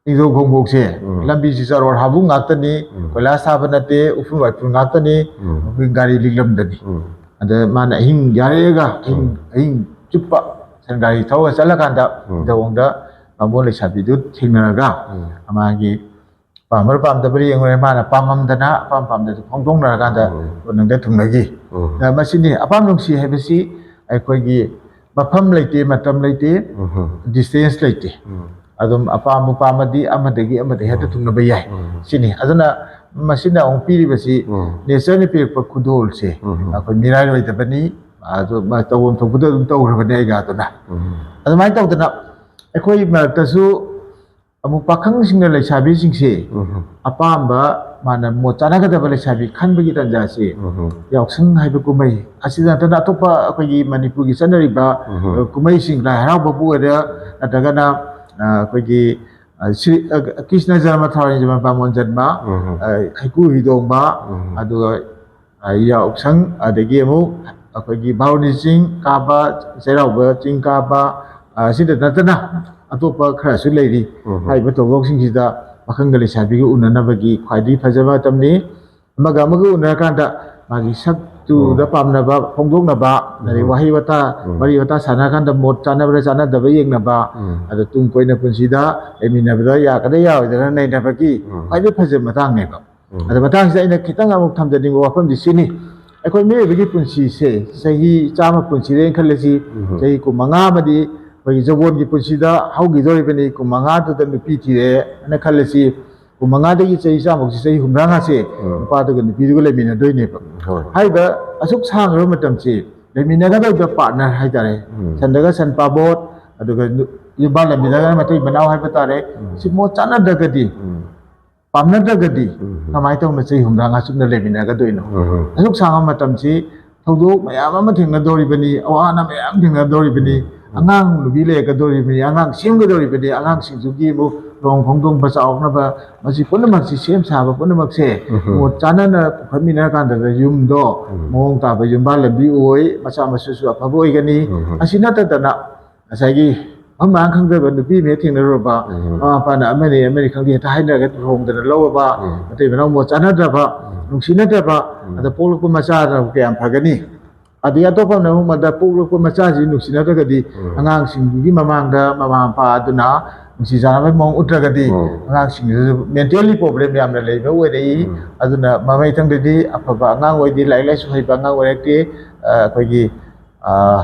ꯅꯤꯡꯊꯧ ꯈꯣꯡꯕꯣꯛꯁꯦ ꯎꯝ꯫ ꯂꯝꯕꯤꯁꯤ ꯆꯔꯣꯔ ꯍꯥꯕꯨꯡ ꯉꯥꯛꯇꯅꯤ, ꯎꯝ꯫ ꯀꯣꯏꯂꯥꯁ ꯊꯥꯕ ꯅꯠꯇꯦ, ꯎꯐꯨꯜ ꯋꯥꯏꯐꯨꯜ ꯉꯥꯛꯇꯅꯤ, ꯎꯝ꯫ ꯑꯩꯈꯣꯏ ꯒꯥꯔꯤ ꯂꯤꯛꯂꯝꯗꯅꯤ꯫ ꯎꯝ꯫ ꯑꯗ ꯃꯥꯅ ꯑꯍꯤꯡ ꯌꯥꯔꯦꯒ ꯑꯍꯤꯡ, ꯎꯝ꯫ ꯑꯍꯤꯡ ꯆꯨꯞꯄ ꯁꯟ ꯒꯥꯔꯤ ꯊꯧꯔꯒ ꯆꯠꯂꯀꯥꯟꯗ ꯎꯝ꯫ ꯅꯤꯡꯊꯧꯈꯣꯡꯗ ꯕꯥꯃꯣꯟ ꯂꯩꯁꯥꯕꯤꯗꯨ ꯊꯦꯡꯅꯔꯒ ꯎꯝ꯫ ꯃꯥꯒꯤ ꯄꯥꯝꯕ꯭ꯔꯥ ꯄꯥꯝꯗꯕ꯭ꯔꯥ ꯌꯦꯡꯉꯨꯔꯦ꯫ ꯃꯥꯅ ꯄꯥꯝꯃꯝꯗꯅ ꯑꯄꯥꯝ ꯄꯥꯝꯗꯗ ꯐꯣꯡꯗꯣꯛꯅꯔꯀꯥꯟꯗ ꯎꯝ꯫ ꯀꯣꯅꯨꯡꯗ ꯊꯨꯡꯅꯈꯤ꯫ ꯎꯝ꯫ ꯑ, ꯃꯁꯤꯅꯤ ꯑꯄꯥꯝ ꯅꯨꯡꯁꯤ ꯍꯥꯏꯕꯁꯤ꯫ ꯑꯩꯈꯣꯏꯒꯤ ꯃꯐꯝ ꯂꯩꯇꯦ, ꯃꯇꯝ ꯂꯩꯇꯦ, ꯎꯝ꯫ Distance ꯂꯩꯇꯦ꯫ ꯎꯝ꯫ ꯑꯗꯨꯝ ꯑꯄꯥꯝꯕ ꯄꯥꯝꯃꯗꯤ ꯑꯃꯗꯒꯤ ꯑꯃꯗ ꯍꯦꯛꯇ ꯎꯝ꯫ ꯊꯨꯡꯅꯕ ꯌꯥꯏ꯫ ꯎꯝ꯫ ꯁꯤꯅꯤ꯫ ꯑꯗꯨꯅ ꯃꯁꯤꯅ ꯑꯃꯨꯛ ꯄꯤꯔꯤꯕꯁꯤ ꯎꯝ꯫ Natureꯅ ꯄꯤꯔꯛꯄ ꯈꯨꯗꯣꯜꯁꯦ ꯎꯝ꯫ ꯑꯩꯈꯣꯏ ꯃꯤꯔꯥꯏꯔꯣꯏꯗꯕꯅꯤ꯫ ꯑꯗꯨ ꯃ-, ꯇꯧꯐꯝ ꯊꯣꯛꯄꯗꯣ ꯑꯗꯨꯝ ꯇꯧꯈ꯭ꯔꯕꯅꯦ ꯑꯩꯒ ꯑꯗꯨꯅ꯫ ꯎꯝ꯫ ꯑꯗꯨꯃꯥꯏꯅ ꯇꯧꯗꯅ ꯑꯩꯈꯣꯏ ꯃꯔꯛꯇꯁꯨ ꯑꯃꯨꯛ ꯄꯥꯈꯪꯁꯤꯡꯅ ꯂꯩꯁꯥꯕꯤꯁꯤꯡꯁꯦ ꯎꯝ꯫ ꯑꯄꯥꯝꯕ ꯃꯥꯅ ꯃꯣꯠ ꯆꯥꯟꯅꯒꯗꯕ ꯂꯩꯁꯥꯕꯤ ꯈꯟꯕꯒꯤ ꯇꯥꯟꯖꯥꯁꯦ ꯎꯝ꯫ ꯌꯥꯎꯁꯪ ꯍꯥꯏꯕ ꯀꯨꯝꯍꯩ ꯑꯁꯤꯗ ꯅꯠꯇꯅ ꯑꯇꯣꯞꯄ ꯑꯩꯈꯣꯏꯒꯤ ꯃꯅꯤꯄꯨꯔꯒꯤ ꯆꯠꯅꯔꯤꯕ, ꯎꯝ꯫ ꯑ, ꯀꯨꯝꯍꯩꯁꯤꯡ, ꯂꯥꯏ ꯍꯔꯥꯎꯕꯕꯨ ꯑꯣꯏꯔꯦ, ꯅꯠꯇ꯭ꯔꯒꯅ, ꯑ, ꯑꯩꯈꯣꯏꯒꯤ, ꯑ, ꯁ꯭ꯔꯤ-, ꯑ, ꯀ꯭ꯔꯤꯁꯅ ꯖꯔꯃ, ꯊꯧꯔꯥꯡ ꯖꯔꯃ, ꯕꯥꯃꯣꯟ ꯖꯔꯃ, ꯎꯝ꯫ ꯑ, ꯍꯩꯀꯨ ꯍꯤꯗꯣꯡꯕ, ꯎꯝ꯫ ꯑꯗꯨꯒ ꯑ, ꯌꯥꯎꯁꯪ, ꯑꯗꯒꯤ ꯑꯃꯨꯛ ꯑꯩꯈꯣꯏꯒꯤ ꯕꯥꯔꯨꯅꯤ ꯆꯤꯡ ꯀꯥꯕ, ꯆꯩꯔꯥꯎꯕ ꯆꯤꯡ ꯀꯥꯕ, ꯑ, ꯑꯁꯤꯗ ꯅꯠꯇꯅ ꯑꯇꯣꯞꯄ ꯈꯔꯁꯨ ꯂꯩꯔꯤ꯫ ꯎꯝ꯫ ꯍꯥꯏꯔꯤꯕ ꯊꯧꯗꯣꯛꯁꯤꯡꯁꯤꯗ ꯄꯥꯈꯪꯒ ꯂꯩꯁꯥꯕꯤꯒ ꯎꯅꯅꯕꯒꯤ ꯈ꯭ꯋꯥꯏꯗꯒꯤ ꯐꯖꯕ ꯃꯇꯝꯅꯤ꯫ ꯑꯃꯒ ꯑꯃꯒ ꯎꯅꯔꯀꯥꯟꯗ ꯃꯥꯒꯤ ꯁꯛꯇꯨꯗ ꯎꯝ꯫ ꯄꯥꯝꯅꯕ ꯐꯣꯡꯗꯣꯛꯅꯕ, ꯑꯗꯩ ꯎꯝ꯫ ꯋꯥꯍꯩ ꯋꯥꯇꯥ, ꯎꯝ꯫ ꯋꯥꯔꯤ ꯋꯥꯇꯥ ꯁꯥꯟꯅꯔꯀꯥꯟꯗ ꯃꯣꯠ ꯆꯥꯟꯅꯕ꯭ꯔꯥ ꯆꯥꯟꯅꯗꯕ꯭ꯔꯥ ꯌꯦꯡꯅꯕ, ꯎꯝ꯫ ꯑꯗ ꯇꯨꯡ ꯀꯣꯏꯅ ꯄꯨꯟꯁꯤꯗ ꯂꯩꯃꯤꯟꯅꯕꯗ ꯌꯥꯒꯗ꯭ꯔꯥ ꯌꯥꯔꯣꯏꯗ꯭ꯔꯥ ꯅꯩꯅꯕꯒꯤ ꯎꯝ꯫ ꯈ꯭ꯋꯥꯏꯗꯒꯤ ꯐꯖꯕ ꯃꯇꯥꯡꯅꯦꯕ꯫ ꯎꯝ꯫ ꯑꯗ ꯃꯇꯥꯡꯁꯤꯗ ꯑꯩꯅ ꯈꯤꯇꯪ ꯑꯃꯨꯛ ꯊꯝꯖꯅꯤꯡꯕ ꯋꯥꯐꯝꯗꯤ ꯁꯤꯅꯤ꯫ ꯑꯩꯈꯣꯏ ꯃꯤꯑꯣꯏꯕꯒꯤ ꯄꯨꯟꯁꯤꯁꯦ ꯆꯍꯤ ꯆꯥꯝꯃ ꯄꯨꯟꯁꯤꯔꯦꯅ ꯈꯜꯂꯁꯤ, ꯎꯝ꯫ ꯆꯍꯤ ꯀꯨꯟꯃꯉꯥ ꯑꯃꯗꯤ ꯑꯩꯈꯣꯏꯒꯤ ꯌꯧꯕꯣꯟꯒꯤ ꯄꯨꯟꯁꯤꯗ ꯍꯧꯈꯤꯗꯣꯔꯤꯕꯅꯤ, ꯀꯨꯟꯃꯉꯥꯗꯨꯗ ꯅꯨꯄꯤ ꯊꯤꯔꯦꯅ ꯈꯜꯂꯁꯤ, ꯀꯨꯟꯃꯉꯥꯗꯒꯤ ꯆꯍꯤ ꯆꯥꯝꯃꯐꯥꯎꯁꯤ ꯆꯍꯤ ꯍꯨꯝꯗ꯭ꯔꯥꯉꯥꯁꯦ ꯎꯝ꯫ ꯅꯨꯄꯥꯗꯨꯒ ꯅꯨꯄꯤꯗꯨꯒ ꯂꯩꯃꯤꯟꯅꯗꯣꯏꯅꯦꯕ꯫ ꯍꯣꯏ꯫ ꯍꯥꯏꯔꯤꯕ ꯑꯁꯨꯛ ꯁꯥꯡꯈ꯭ꯔꯕ ꯃꯇꯝꯁꯤ ꯂꯩꯃꯤꯟꯅꯒꯗꯧꯔꯤꯕ partner ꯍꯥꯏꯇꯥꯔꯦ, ꯎꯝ꯫ ꯁꯟꯗꯒ ꯁꯟ ꯄꯥꯕꯣꯠ, ꯑꯗꯨꯒ ꯅꯨ-, ꯌꯨꯝꯕꯥꯜ ꯂꯝꯕꯤꯗꯒ ꯃꯇꯩ ꯃꯅꯥꯎ ꯍꯥꯏꯕ ꯇꯥꯔꯦ, ꯎꯝ꯫ ꯁꯤ ꯃꯣꯠ ꯆꯥꯟꯅꯗ꯭ꯔꯒꯗꯤ ꯎꯝ꯫ ꯄꯥꯝꯅꯗ꯭ꯔꯒꯗꯤ ꯎꯝ꯫ ꯀꯃꯥꯏꯅ ꯇꯧꯅ ꯆꯍꯤ ꯍꯨꯝꯗ꯭ꯔꯥꯉꯥ ꯆꯨꯞꯅ ꯂꯩꯃꯤꯟꯅꯒꯗꯣꯏꯅꯣ? ꯎꯝ꯫ ꯑꯁꯨꯛ ꯁꯥꯡꯕ ꯃꯇꯝꯁꯤ ꯊꯧꯗꯣꯛ ꯃꯌꯥꯝ ꯑꯃ ꯊꯦꯡꯅꯗꯧꯔꯤꯕꯅꯤ, ꯑꯋꯥ ꯑꯅꯥ ꯃꯌꯥꯝ ꯊꯦꯡꯅꯗꯧꯔꯤꯕꯅꯤ, ꯎꯝ꯫ ꯑꯉꯥꯡ ꯅꯨꯄꯤ ꯂꯩꯔꯛꯀꯗꯧꯔꯤꯕꯅꯤ, ꯑꯉꯥꯡ ꯁꯦꯝꯒꯗꯧꯔꯤꯕꯅꯤ, ꯑꯉꯥꯡꯁꯤꯡꯗꯨꯒꯤ ꯑꯃꯨꯛ ꯂꯨꯍꯣꯡ ꯈꯣꯡꯗꯣꯡꯕ ꯆꯥꯎꯅꯕ, ꯃꯁꯤ ꯄꯨꯝꯅꯃꯛꯁꯤ ꯁꯦꯝ ꯁꯥꯕ ꯄꯨꯝꯅꯃꯛꯁꯦ ꯎꯝ꯫ ꯃꯣꯠ ꯆꯥꯟꯅꯅ ꯄꯨꯈꯠꯃꯤꯟꯅꯔ ꯀꯥꯟꯗ ꯌꯨꯝꯗꯣ ꯎꯝ꯫ ꯃꯑꯣꯡ ꯇꯥꯕ ꯌꯨꯝꯕꯥꯜ ꯂꯝꯕꯤ ꯑꯣꯏ, ꯃꯆꯥ ꯃꯁꯨꯁꯨ ꯑꯐꯕ ꯑꯣꯏꯒꯅꯤ꯫ ꯎꯝ꯫ ꯑꯁꯤ ꯅꯠꯇꯗꯅ ꯉꯁꯥꯏꯒꯤ ꯃꯐꯝ ꯃꯔꯥꯡ ꯈꯪꯗꯕ ꯅꯨꯄꯤ ꯑꯃ ꯍꯦꯛ ꯊꯦꯡꯅꯔꯨꯔꯕ, ꯎꯝ꯫ ꯃꯃꯥ ꯃꯄꯥꯅ ꯑꯃꯅꯤ ꯑꯃꯅꯤ ꯈꯪꯗꯦ ꯍꯦꯛꯇ ꯍꯥꯏꯅꯔꯒ ꯂꯨꯍꯣꯡꯗꯅ ꯂꯧꯔꯕ, ꯎꯝ꯫ ꯃꯇꯩ ꯃꯅꯥꯎ ꯃꯣꯠ ꯆꯥꯟꯅꯗ꯭ꯔꯕ, ꯎꯝ꯫ ꯅꯨꯡꯁꯤꯅꯗ꯭ꯔꯕ, ꯎꯝ꯫ ꯑꯗ ꯄꯣꯛꯂꯛꯄ ꯃꯆꯥꯗꯨꯅ ꯀꯌꯥꯝ ꯐꯒꯅꯤ? ꯑꯗꯒꯤ ꯑꯇꯣꯞꯄ ꯑꯃꯅ ꯑꯃꯨꯛ ꯃꯗ ꯄꯣꯛꯂꯛꯄ ꯃꯆꯥꯁꯤ ꯅꯨꯡꯁꯤꯅꯗ꯭ꯔꯒꯗꯤ ꯎꯝ꯫ ꯑꯉꯥꯡꯁꯤꯡꯗꯨꯒꯤ ꯃꯃꯥꯡꯗ ꯃꯃꯥ ꯃꯄꯥ ꯑꯗꯨꯅ ꯄꯨꯟꯁꯤ ꯆꯥꯅꯕꯒꯤ ꯃꯑꯣꯡ ꯎꯠꯇ꯭ꯔꯒꯗꯤ, ꯎꯝ꯫ ꯑꯉꯥꯡꯁꯤꯡꯗꯨꯁꯨ mentally problem ꯌꯥꯝꯅ ꯂꯩꯕ ꯑꯣꯏꯔꯛꯏ꯫ ꯎꯝ꯫ ꯑꯗꯨꯅ ꯃꯃꯩꯊꯪꯗꯗꯤ ꯑꯐꯕ ꯑꯉꯥꯡ ꯑꯣꯏꯗꯤ, ꯂꯥꯏꯔꯤꯛ ꯂꯥꯏꯁꯨ ꯍꯩꯕ ꯑꯉꯥꯡ ꯑꯣꯏꯔꯛꯇꯦ꯫ ꯑ, ꯑꯩꯈꯣꯏꯒꯤ, ꯑ,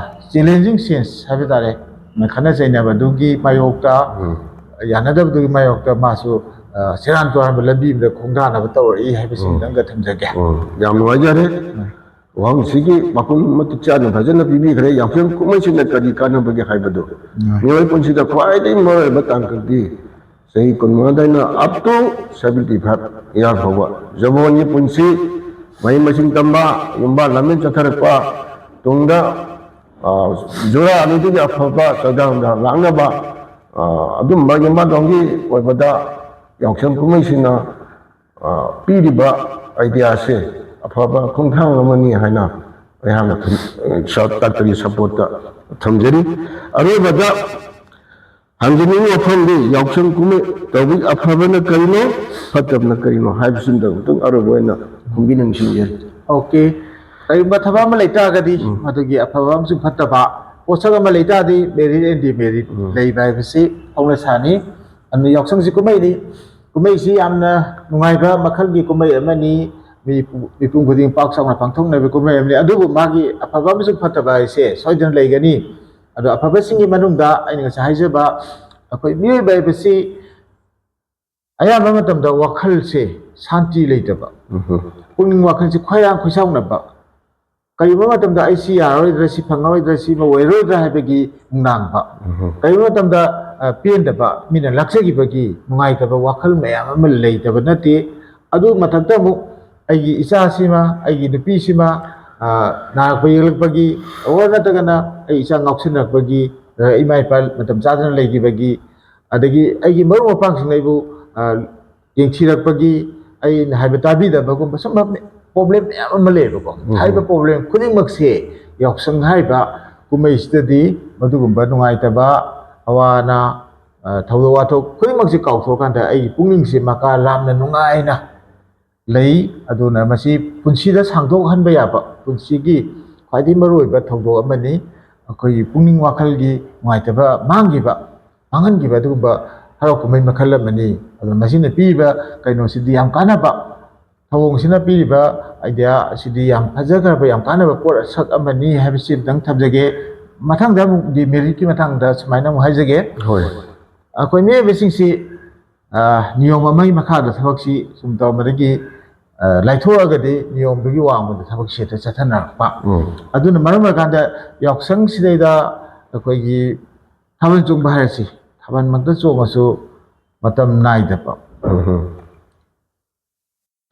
challenging sense ꯍꯥꯏꯕ ꯇꯥꯔꯦ, ꯈꯠꯅ ꯆꯩꯅꯕꯗꯨꯒꯤ ꯃꯥꯌꯣꯛꯇ, ꯎꯝ꯫ ꯌꯥꯅꯗꯕꯗꯨꯒꯤ ꯃꯥꯌꯣꯛꯇ ꯃꯥꯁꯨ, ꯑ, ꯁꯦꯔꯥꯟ ꯇꯨꯔꯥꯟꯕ ꯂꯝꯕꯤ ꯑꯃꯗ ꯈꯣꯡꯗꯥꯅꯕ ꯇꯧꯔꯛꯏ ꯍꯥꯏꯕꯁꯤꯃꯇꯪꯒ ꯊꯝꯖꯒꯦ꯫ ꯎꯝ꯫ ꯌꯥꯝ ꯅꯨꯡꯉꯥꯏꯖꯔꯦ꯫ ꯎꯝ꯫ ꯋꯥꯍꯪꯁꯤꯒꯤ ꯃꯄꯨꯡ ꯃꯇꯤꯛ ꯆꯥꯅ ꯐꯖꯅ ꯄꯤꯕꯤꯈ꯭ꯔꯦ꯫ ꯌꯥꯎꯁꯪ ꯀꯨꯝꯍꯩꯁꯤꯅ ꯀꯔꯤ ꯀꯥꯟꯅꯕꯒꯦ ꯍꯥꯏꯕꯗꯨ꯫ ꯎꯝ꯫ ꯃꯤꯑꯣꯏ ꯄꯨꯟꯁꯤꯗ ꯈ꯭ꯋꯥꯏꯗꯒꯤ ꯃꯔꯨꯑꯣꯏꯕ ꯇꯥꯡꯀꯛꯇꯤ ꯆꯍꯤ ꯀꯨꯟꯃꯉꯥꯗꯩꯅ up to seventy five year ꯐꯥꯎꯕ ꯖꯕꯣꯟꯒꯤ ꯄꯨꯟꯁꯤ, ꯃꯍꯩ ꯃꯁꯤꯡ ꯇꯝꯕ, ꯌꯨꯝꯕꯥꯜ ꯂꯥꯟꯃꯦꯟ ꯆꯠꯊꯔꯛꯄ, ꯇꯨꯡꯗ, ꯑ, ꯖꯨꯔꯥ ꯑꯅꯤꯗꯨꯒꯤ ꯑꯐꯕ ꯆꯩꯗꯥꯡꯗ ꯂꯥꯛꯅꯕ, ꯑ, ꯑꯗꯨꯝꯕ ꯌꯨꯝꯕꯥꯜꯂꯣꯟꯒꯤ ꯑꯣꯏꯕꯗ ꯌꯥꯎꯁꯪ ꯀꯨꯝꯍꯩꯁꯤꯅ ꯑ, ꯄꯤꯔꯤꯕ idea ꯁꯦ ꯑꯐꯕ ꯈꯣꯡꯊꯥꯡ ꯑꯃꯅꯤ ꯍꯥꯏꯅ ꯑꯩꯍꯥꯛꯅ ꯊꯝ-, ꯁ-, ꯗꯥꯛꯇꯔꯒꯤ support ꯇ ꯊꯝꯖꯔꯤ꯫ ꯑꯔꯣꯏꯕꯗ ꯍꯪꯖꯅꯤꯡꯕ ꯋꯥꯐꯝꯗꯤ, ꯌꯥꯎꯁꯪ ꯀꯨꯝꯍꯩ ꯇꯧꯕꯒꯤ ꯑꯐꯕꯅ ꯀꯔꯤꯅꯣ, ꯐꯠꯇꯕꯅ ꯀꯔꯤꯅꯣ ꯍꯥꯏꯕꯁꯤꯃꯇꯪ ꯑꯔꯣꯏꯕ ꯑꯣꯏꯅ ꯈꯨꯝꯕꯤꯅ ꯅꯤꯡꯁꯤꯡꯖꯔꯤ꯫ OK꯫ ꯀꯔꯤꯒꯨꯝꯕ ꯊꯕꯛ ꯑꯃ ꯂꯩꯇꯥꯔꯒꯗꯤ, ꯎꯝ꯫ ꯃꯗꯨꯒꯤ ꯑꯐꯕ ꯑꯃꯁꯨꯡ ꯐꯠꯇꯕ ꯄꯣꯠꯁꯛ ꯑꯃ ꯂꯩꯇꯥꯔꯗꯤ, merit and demerit ꯎꯝ꯫ ꯂꯩꯕ ꯍꯥꯏꯕꯁꯤ ꯍꯧꯅ ꯁꯥꯅꯤ꯫ ꯑꯗꯨꯅ ꯌꯥꯎꯁꯪꯁꯤ ꯀꯨꯝꯍꯩꯅꯤ꯫ ꯀꯨꯝꯍꯩꯁꯤ ꯌꯥꯝꯅ ꯅꯨꯡꯉꯥꯏꯕ ꯃꯈꯜꯒꯤ ꯀꯨꯝꯍꯩ ꯑꯃꯅꯤ꯫ ꯃꯤ ꯄꯨ-, ꯃꯤꯄꯨꯝ ꯈꯨꯗꯤꯡ ꯄꯥꯛ ꯆꯥꯎꯅ ꯄꯥꯡꯊꯣꯛꯅꯕ ꯀꯨꯝꯍꯩ ꯑꯃꯅꯤ꯫ ꯑꯗꯨꯕꯨ ꯃꯥꯒꯤ ꯑꯐꯕ ꯑꯃꯁꯨꯡ ꯐꯠꯇꯕ ꯍꯥꯏꯁꯦ ꯁꯣꯏꯗꯅ ꯂꯩꯒꯅꯤ꯫ ꯑꯗꯣ ꯑꯐꯕꯁꯤꯡꯒꯤ ꯃꯅꯨꯡꯗ ꯑꯩꯅ ꯉꯁꯥꯏ ꯍꯥꯏꯖꯕ, ꯑꯩꯈꯣꯏ ꯃꯤꯑꯣꯏꯕ ꯍꯥꯏꯕꯁꯤ ꯑꯌꯥꯝꯕ ꯃꯇꯝꯗ ꯋꯥꯈꯜꯁꯦ ꯁꯥꯟꯇꯤ ꯂꯩꯇꯕ, ꯎꯝꯍꯨꯝ꯫ ꯄꯨꯛꯅꯤꯡ ꯋꯥꯈꯜꯁꯦ ꯈꯣꯏꯔꯥꯡ ꯈꯣꯏꯁꯥꯎꯅꯕ, ꯀꯔꯤꯒꯨꯝꯕ ꯃꯇꯝꯗ ꯑꯩ ꯁꯤ ꯌꯥꯔꯔꯣꯏꯗ꯭ꯔꯥ, ꯁꯤ ꯐꯪꯉꯔꯣꯏꯗ꯭ꯔꯥ, ꯁꯤ ꯑꯣꯏꯔꯔꯣꯏꯗ꯭ꯔꯥ ꯍꯥꯏꯕꯒꯤ ꯅꯨꯡꯅꯥꯡꯕ, ꯎꯝꯍꯨꯝ꯫ ꯀꯔꯤꯒꯨꯝꯕ ꯃꯇꯝꯗ, ꯑ, ꯄꯦꯟꯗꯕ, ꯃꯤꯅ ꯂꯥꯛꯆꯈꯤꯕꯒꯤ ꯅꯨꯡꯉꯥꯏꯇꯕ ꯋꯥꯈꯜ ꯃꯌꯥꯝ ꯑꯃ ꯂꯩꯇꯕ ꯅꯠꯇꯦ꯫ ꯑꯗꯨ ꯃꯊꯛꯇ ꯑꯃꯨꯛ ꯑꯩꯒꯤ ꯏꯆꯥꯁꯤꯃ, ꯑꯩꯒꯤ ꯅꯨꯄꯤꯁꯤꯃ, ꯑ, ꯅꯥꯔꯛꯄ ꯌꯦꯛꯂꯛꯄꯒꯤ, ꯑꯣꯔ ꯅꯠꯇ꯭ꯔꯒꯅ ꯑꯩ ꯏꯆꯥ ꯉꯥꯎꯁꯤꯟꯅꯔꯛꯄꯒꯤ, ꯑ, ꯏꯃꯥ ꯏꯄꯥ ꯃꯇꯝ ꯆꯥꯗꯅ ꯂꯩꯈꯤꯕꯒꯤ, ꯑꯗꯒꯤ ꯑꯩꯒꯤ ꯃꯔꯨꯞ ꯃꯄꯥꯡꯁꯤꯡꯅ ꯑꯩꯕꯨ, ꯑ, ꯌꯦꯡꯊꯤꯔꯛꯄꯒꯤ, ꯑꯩꯅ ꯍꯥꯏꯕ ꯇꯥꯕꯤꯗꯕꯒꯨꯝꯕ ꯁꯨꯝꯕ problem ꯃꯌꯥꯝ ꯑꯃ ꯂꯩꯌꯦꯕꯀꯣ꯫ ꯎꯝ꯫ ꯍꯥꯏꯔꯤꯕ problem ꯈꯨꯗꯤꯡꯃꯛꯁꯦ ꯌꯥꯎꯁꯪ ꯍꯥꯏꯔꯤꯕ ꯀꯨꯝꯍꯩꯁꯤꯗꯗꯤ ꯃꯗꯨꯒꯨꯝꯕ ꯅꯨꯡꯉꯥꯏꯇꯕ, ꯑꯋꯥ ꯑꯅꯥ, ꯑ, ꯊꯧꯗꯣꯛ ꯋꯥꯊꯣꯛ ꯈꯨꯗꯤꯡꯃꯛꯁꯦ ꯀꯥꯎꯊꯣꯛꯑꯀꯥꯟꯗ ꯑꯩꯒꯤ ꯄꯨꯛꯅꯤꯡꯁꯦ ꯃꯀꯥ ꯂꯥꯝꯅ ꯅꯨꯡꯉꯥꯏꯅ ꯂꯩ꯫ ꯑꯗꯨꯅ ꯃꯁꯤ ꯄꯨꯟꯁꯤꯗ ꯁꯥꯡꯗꯣꯛꯍꯟꯕ ꯌꯥꯕ ꯄꯨꯟꯁꯤꯒꯤ ꯈ꯭ꯋꯥꯏꯗꯒꯤ ꯃꯔꯨꯑꯣꯏꯕ ꯊꯧꯗꯣꯛ ꯑꯃꯅꯤ꯫ ꯑꯩꯈꯣꯏꯒꯤ ꯄꯨꯛꯅꯤꯡ ꯋꯥꯈꯜꯒꯤ ꯅꯨꯡꯉꯥꯏꯇꯕ ꯃꯥꯡꯈꯤꯕ ꯃꯥꯡꯍꯟꯈꯤꯕ ꯑꯗꯨꯒꯨꯝꯕ ꯍꯔꯥꯎ ꯀꯨꯝꯍꯩ ꯃꯈꯜ ꯑꯃꯅꯤ꯫ ꯑꯗꯨꯅ ꯃꯁꯤꯅ ꯄꯤꯔꯤꯕ ꯀꯩꯅꯣꯁꯤꯗꯤ ꯌꯥꯝ ꯀꯥꯟꯅꯕ, ꯊꯧꯑꯣꯡꯁꯤꯅ ꯄꯤꯔꯤꯕ idea ꯑꯁꯤꯗꯤ ꯌꯥꯝ ꯐꯖꯈ꯭ꯔꯕ, ꯌꯥꯝ ꯀꯥꯟꯅꯕ ꯄꯣꯠꯁꯛ ꯑꯃꯅꯤ ꯍꯥꯏꯕꯁꯤ ꯑꯝꯇꯪ ꯊꯝꯖꯒꯦ꯫ ꯃꯊꯪꯗ ꯑꯃꯨꯛ demeritꯀꯤ ꯃꯇꯥꯡꯗ ꯁꯨꯃꯥꯏꯅ ꯑꯃꯨꯛ ꯍꯥꯏꯖꯒꯦ꯫ ꯍꯣꯏ꯫ ꯑꯩꯈꯣꯏ ꯃꯤꯑꯣꯏꯕꯁꯤꯡꯁꯤ, ꯑ, ꯅꯤꯌꯣꯝ ꯑꯃꯒꯤ ꯃꯈꯥꯗ ꯊꯕꯛꯁꯤ ꯁꯨꯝ ꯇꯧꯔꯝꯕꯗꯒꯤ, ꯑ, ꯂꯥꯏꯊꯣꯛꯑꯒꯗꯤ ꯅꯤꯌꯣꯝꯗꯨꯒꯤ ꯋꯥꯡꯃꯗ ꯊꯕꯛꯁꯤ ꯍꯦꯛꯇ ꯆꯠꯊꯅꯔꯛꯄ꯫ ꯎꯝ꯫ ꯑꯗꯨꯅ ꯃꯔꯝ ꯑꯣꯏꯔꯀꯥꯟꯗ ꯌꯥꯎꯁꯪꯁꯤꯗꯩꯗ ꯑꯩꯈꯣꯏꯒꯤ ꯊꯥꯕꯜ ꯆꯣꯡꯕ ꯍꯥꯏꯔꯁꯤ, ꯊꯥꯕꯜꯃꯛꯇ ꯆꯣꯡꯉꯁꯨ ꯃꯇꯝ ꯅꯥꯏꯗꯕ꯫ ꯎꯝ꯫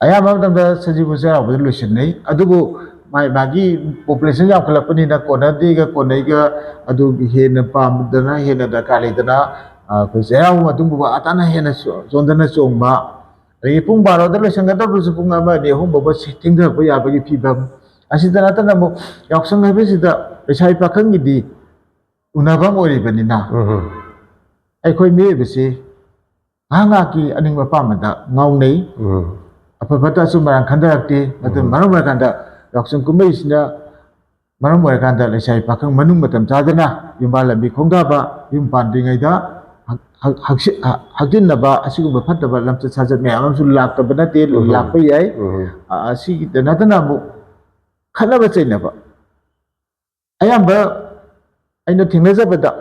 ꯑꯌꯥꯝꯕ ꯃꯇꯝꯗ ꯁꯖꯤꯕꯨ ꯆꯩꯔꯥꯎꯕꯗ ꯂꯣꯏꯁꯤꯟꯅꯩ, ꯑꯗꯨꯕꯨ ꯃꯥꯒꯤ, ꯃꯥꯒꯤ population ꯌꯥꯝꯈꯠꯂꯛꯄꯅꯤꯅ ꯀꯣꯟꯅꯗꯦꯒ ꯀꯣꯟꯅꯩꯒ ꯑꯗꯨ ꯍꯦꯟꯅ ꯄꯥꯝꯗꯅ, ꯍꯦꯟꯅ ꯗꯔꯀꯥꯔ ꯂꯩꯗꯅ, ꯑ, ꯑꯩꯈꯣꯏ ꯆꯩꯔꯥꯎꯕ ꯃꯇꯨꯡꯗꯕꯨ ꯑꯇꯥꯅ ꯍꯦꯟꯅ ꯆꯣ-, ꯆꯣꯟꯗꯅ ꯆꯣꯡꯕ, ꯑꯗꯒꯤ ꯄꯨꯡ ꯕꯥꯔꯣꯗ ꯂꯣꯏꯁꯤꯟꯒꯗꯕꯁꯨ ꯄꯨꯡ ꯑꯃ, ꯑꯅꯤ, ꯑꯍꯨꯝ ꯐꯥꯎꯕ ꯁꯤ-, ꯊꯦꯡꯊꯔꯛꯄ ꯌꯥꯕꯒꯤ ꯐꯤꯕꯝ꯫ ꯑꯁꯤꯗ ꯅꯠꯇꯅ ꯑꯃꯨꯛ ꯌꯥꯎꯁꯪ ꯍꯥꯏꯕꯁꯤꯗ ꯂꯩꯁꯥꯕꯤ ꯄꯥꯈꯪꯒꯤꯗꯤ ꯎꯅꯐꯝ ꯑꯣꯏꯔꯤꯕꯅꯤꯅ, ꯎꯝ꯫ ꯑꯩꯈꯣꯏ ꯃꯤꯑꯣꯏꯕꯁꯤ ꯉꯥꯏꯍꯥꯛ ꯉꯥꯏꯍꯥꯛꯀꯤ ꯑꯅꯤꯡꯕ ꯑꯄꯥꯝꯕꯗ ꯉꯥꯎꯅꯩ꯫ ꯎꯝ꯫ ꯑꯐ ꯐꯠꯇ ꯑꯆꯨꯝ ꯑꯔꯥꯟ ꯈꯟꯊꯔꯛꯇꯦ꯫ ꯑꯗꯨꯅ ꯎꯝ꯫ ꯃꯔꯝ ꯑꯣꯏꯔꯀꯥꯟꯗ ꯌꯥꯎꯁꯪ ꯀꯨꯝꯍꯩꯁꯤꯅ ꯃꯔꯝ ꯑꯣꯏꯔꯀꯥꯟꯗ ꯂꯩꯁꯥꯕꯤ ꯄꯥꯈꯪ ꯃꯅꯨꯡ ꯃꯇꯝ ꯆꯥꯗꯅ ꯌꯨꯝꯕꯥꯜ ꯂꯝꯕꯤ ꯈꯣꯡꯗꯥꯕ, ꯌꯨꯝ ꯄꯥꯟꯗ꯭ꯔꯤꯉꯩꯗ ꯍꯛ-, ꯍꯛ-, ꯍꯛꯁꯤ-, ꯍ-, ꯍꯛꯆꯤꯟꯅꯕ, ꯑꯁꯤꯒꯨꯝꯕ ꯐꯠꯇꯕ ꯂꯝꯆꯠ ꯁꯥꯖꯠ ꯃꯌꯥꯝ ꯑꯃꯁꯨ ꯂꯥꯛꯇꯕ ꯅꯠꯇꯦ, ꯎꯝ꯫ ꯂꯥꯛꯄ ꯌꯥꯏ꯫ ꯎꯝ꯫ ꯑ, ꯑꯁꯤꯗ ꯅꯠꯇꯅ ꯑꯃꯨꯛ ꯈꯠꯅꯕ ꯆꯩꯅꯕ꯫ ꯑꯌꯥꯝꯕ ꯑꯩꯅ ꯊꯦꯡꯅꯖꯕꯗ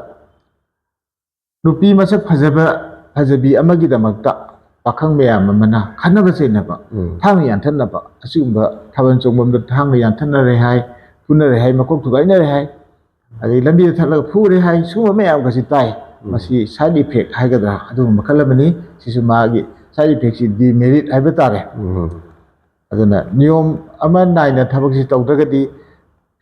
ꯅꯨꯄꯤ ꯃꯁꯛ ꯐꯖꯕ, ꯐꯖꯕꯤ ꯑꯃꯒꯤꯗꯃꯛꯇ ꯄꯥꯈꯪ ꯃꯌꯥꯝ ꯑꯃꯅ ꯈꯠꯅꯕ ꯆꯩꯅꯕ, ꯎꯝ꯫ ꯊꯥꯡꯅ ꯌꯥꯟꯊꯠꯅꯕ, ꯑꯁꯤꯒꯨꯝꯕ ꯊꯥꯕꯜ ꯆꯣꯡꯐꯝꯗ ꯊꯥꯡꯅ ꯌꯥꯟꯊꯠꯅꯔꯦ ꯍꯥꯏ, ꯐꯨꯅꯔꯦ ꯍꯥꯏ, ꯃꯀꯣꯛ ꯊꯨꯒꯥꯏꯅꯔꯦ ꯍꯥꯏ, ꯑꯗꯩ ꯂꯝꯕꯤꯗ ꯊꯠꯂꯒ ꯐꯨꯔꯦ ꯍꯥꯏ, ꯁꯤꯒꯨꯝꯕ ꯃꯌꯥꯝꯒꯁꯤ ꯇꯥꯏ꯫ ꯎꯝ꯫ ꯃꯁꯤ side effect ꯍꯥꯏꯒꯗ꯭ꯔꯥ, ꯑꯗꯨꯒꯨꯝꯕ ꯃꯈꯜ ꯑꯃꯅꯤ꯫ ꯁꯤꯁꯨ ꯃꯥꯒꯤ side effectꯁꯤ demerit ꯍꯥꯏꯕ ꯇꯥꯔꯦ꯫ ꯎꯝ꯫ ꯑꯗꯨꯅ ꯅꯤꯌꯣꯝ ꯑꯃ ꯅꯥꯏꯅ ꯊꯕꯛꯁꯤ ꯇꯧꯗ꯭ꯔꯒꯗꯤ,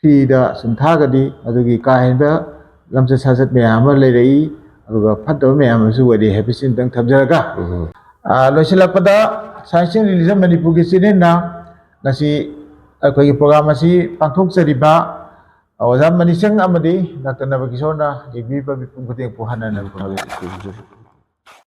ꯐ꯭ꯔꯤꯗ ꯁꯨꯝ ꯊꯥꯔꯒꯗꯤ ꯑꯗꯨꯒꯤ ꯀꯥ ꯍꯦꯟꯕ ꯂꯝꯆꯠ ꯁꯥꯖꯠ ꯃꯌꯥꯝ ꯑꯃ ꯂꯩꯔꯛꯏ, ꯑꯗꯨꯒ ꯐꯠꯇꯕ ꯃꯌꯥꯝ ꯑꯃꯁꯨ ꯑꯣꯏꯔꯛꯏ ꯍꯥꯏꯕꯁꯤ ꯑꯝꯇꯪ ꯊꯝꯖꯔꯒ, ꯎꯝ꯫ ꯑ, ꯂꯣꯏꯁꯤꯜꯂꯛꯄꯗ Science and Religion ꯃꯅꯤꯄꯨꯔꯒꯤ channelꯅ ꯉꯁꯤ ꯑꯩꯈꯣꯏꯒꯤ program ꯑꯁꯤ ꯄꯥꯡꯊꯣꯛꯆꯔꯤꯕ ꯑꯣꯖꯥ ꯃꯅꯤꯆꯪ ꯑꯃꯗꯤ ꯗꯥꯛꯇꯔ ꯅꯕꯀꯤꯁꯣꯔꯅ ꯌꯦꯡꯕꯤꯔꯤꯕ ꯃꯤꯄꯨꯝ ꯈꯨꯗꯤꯡꯃꯛꯄꯨ ꯍꯟꯅ ꯍꯟꯅ ꯈꯨꯔꯨꯝꯖꯔꯤ꯫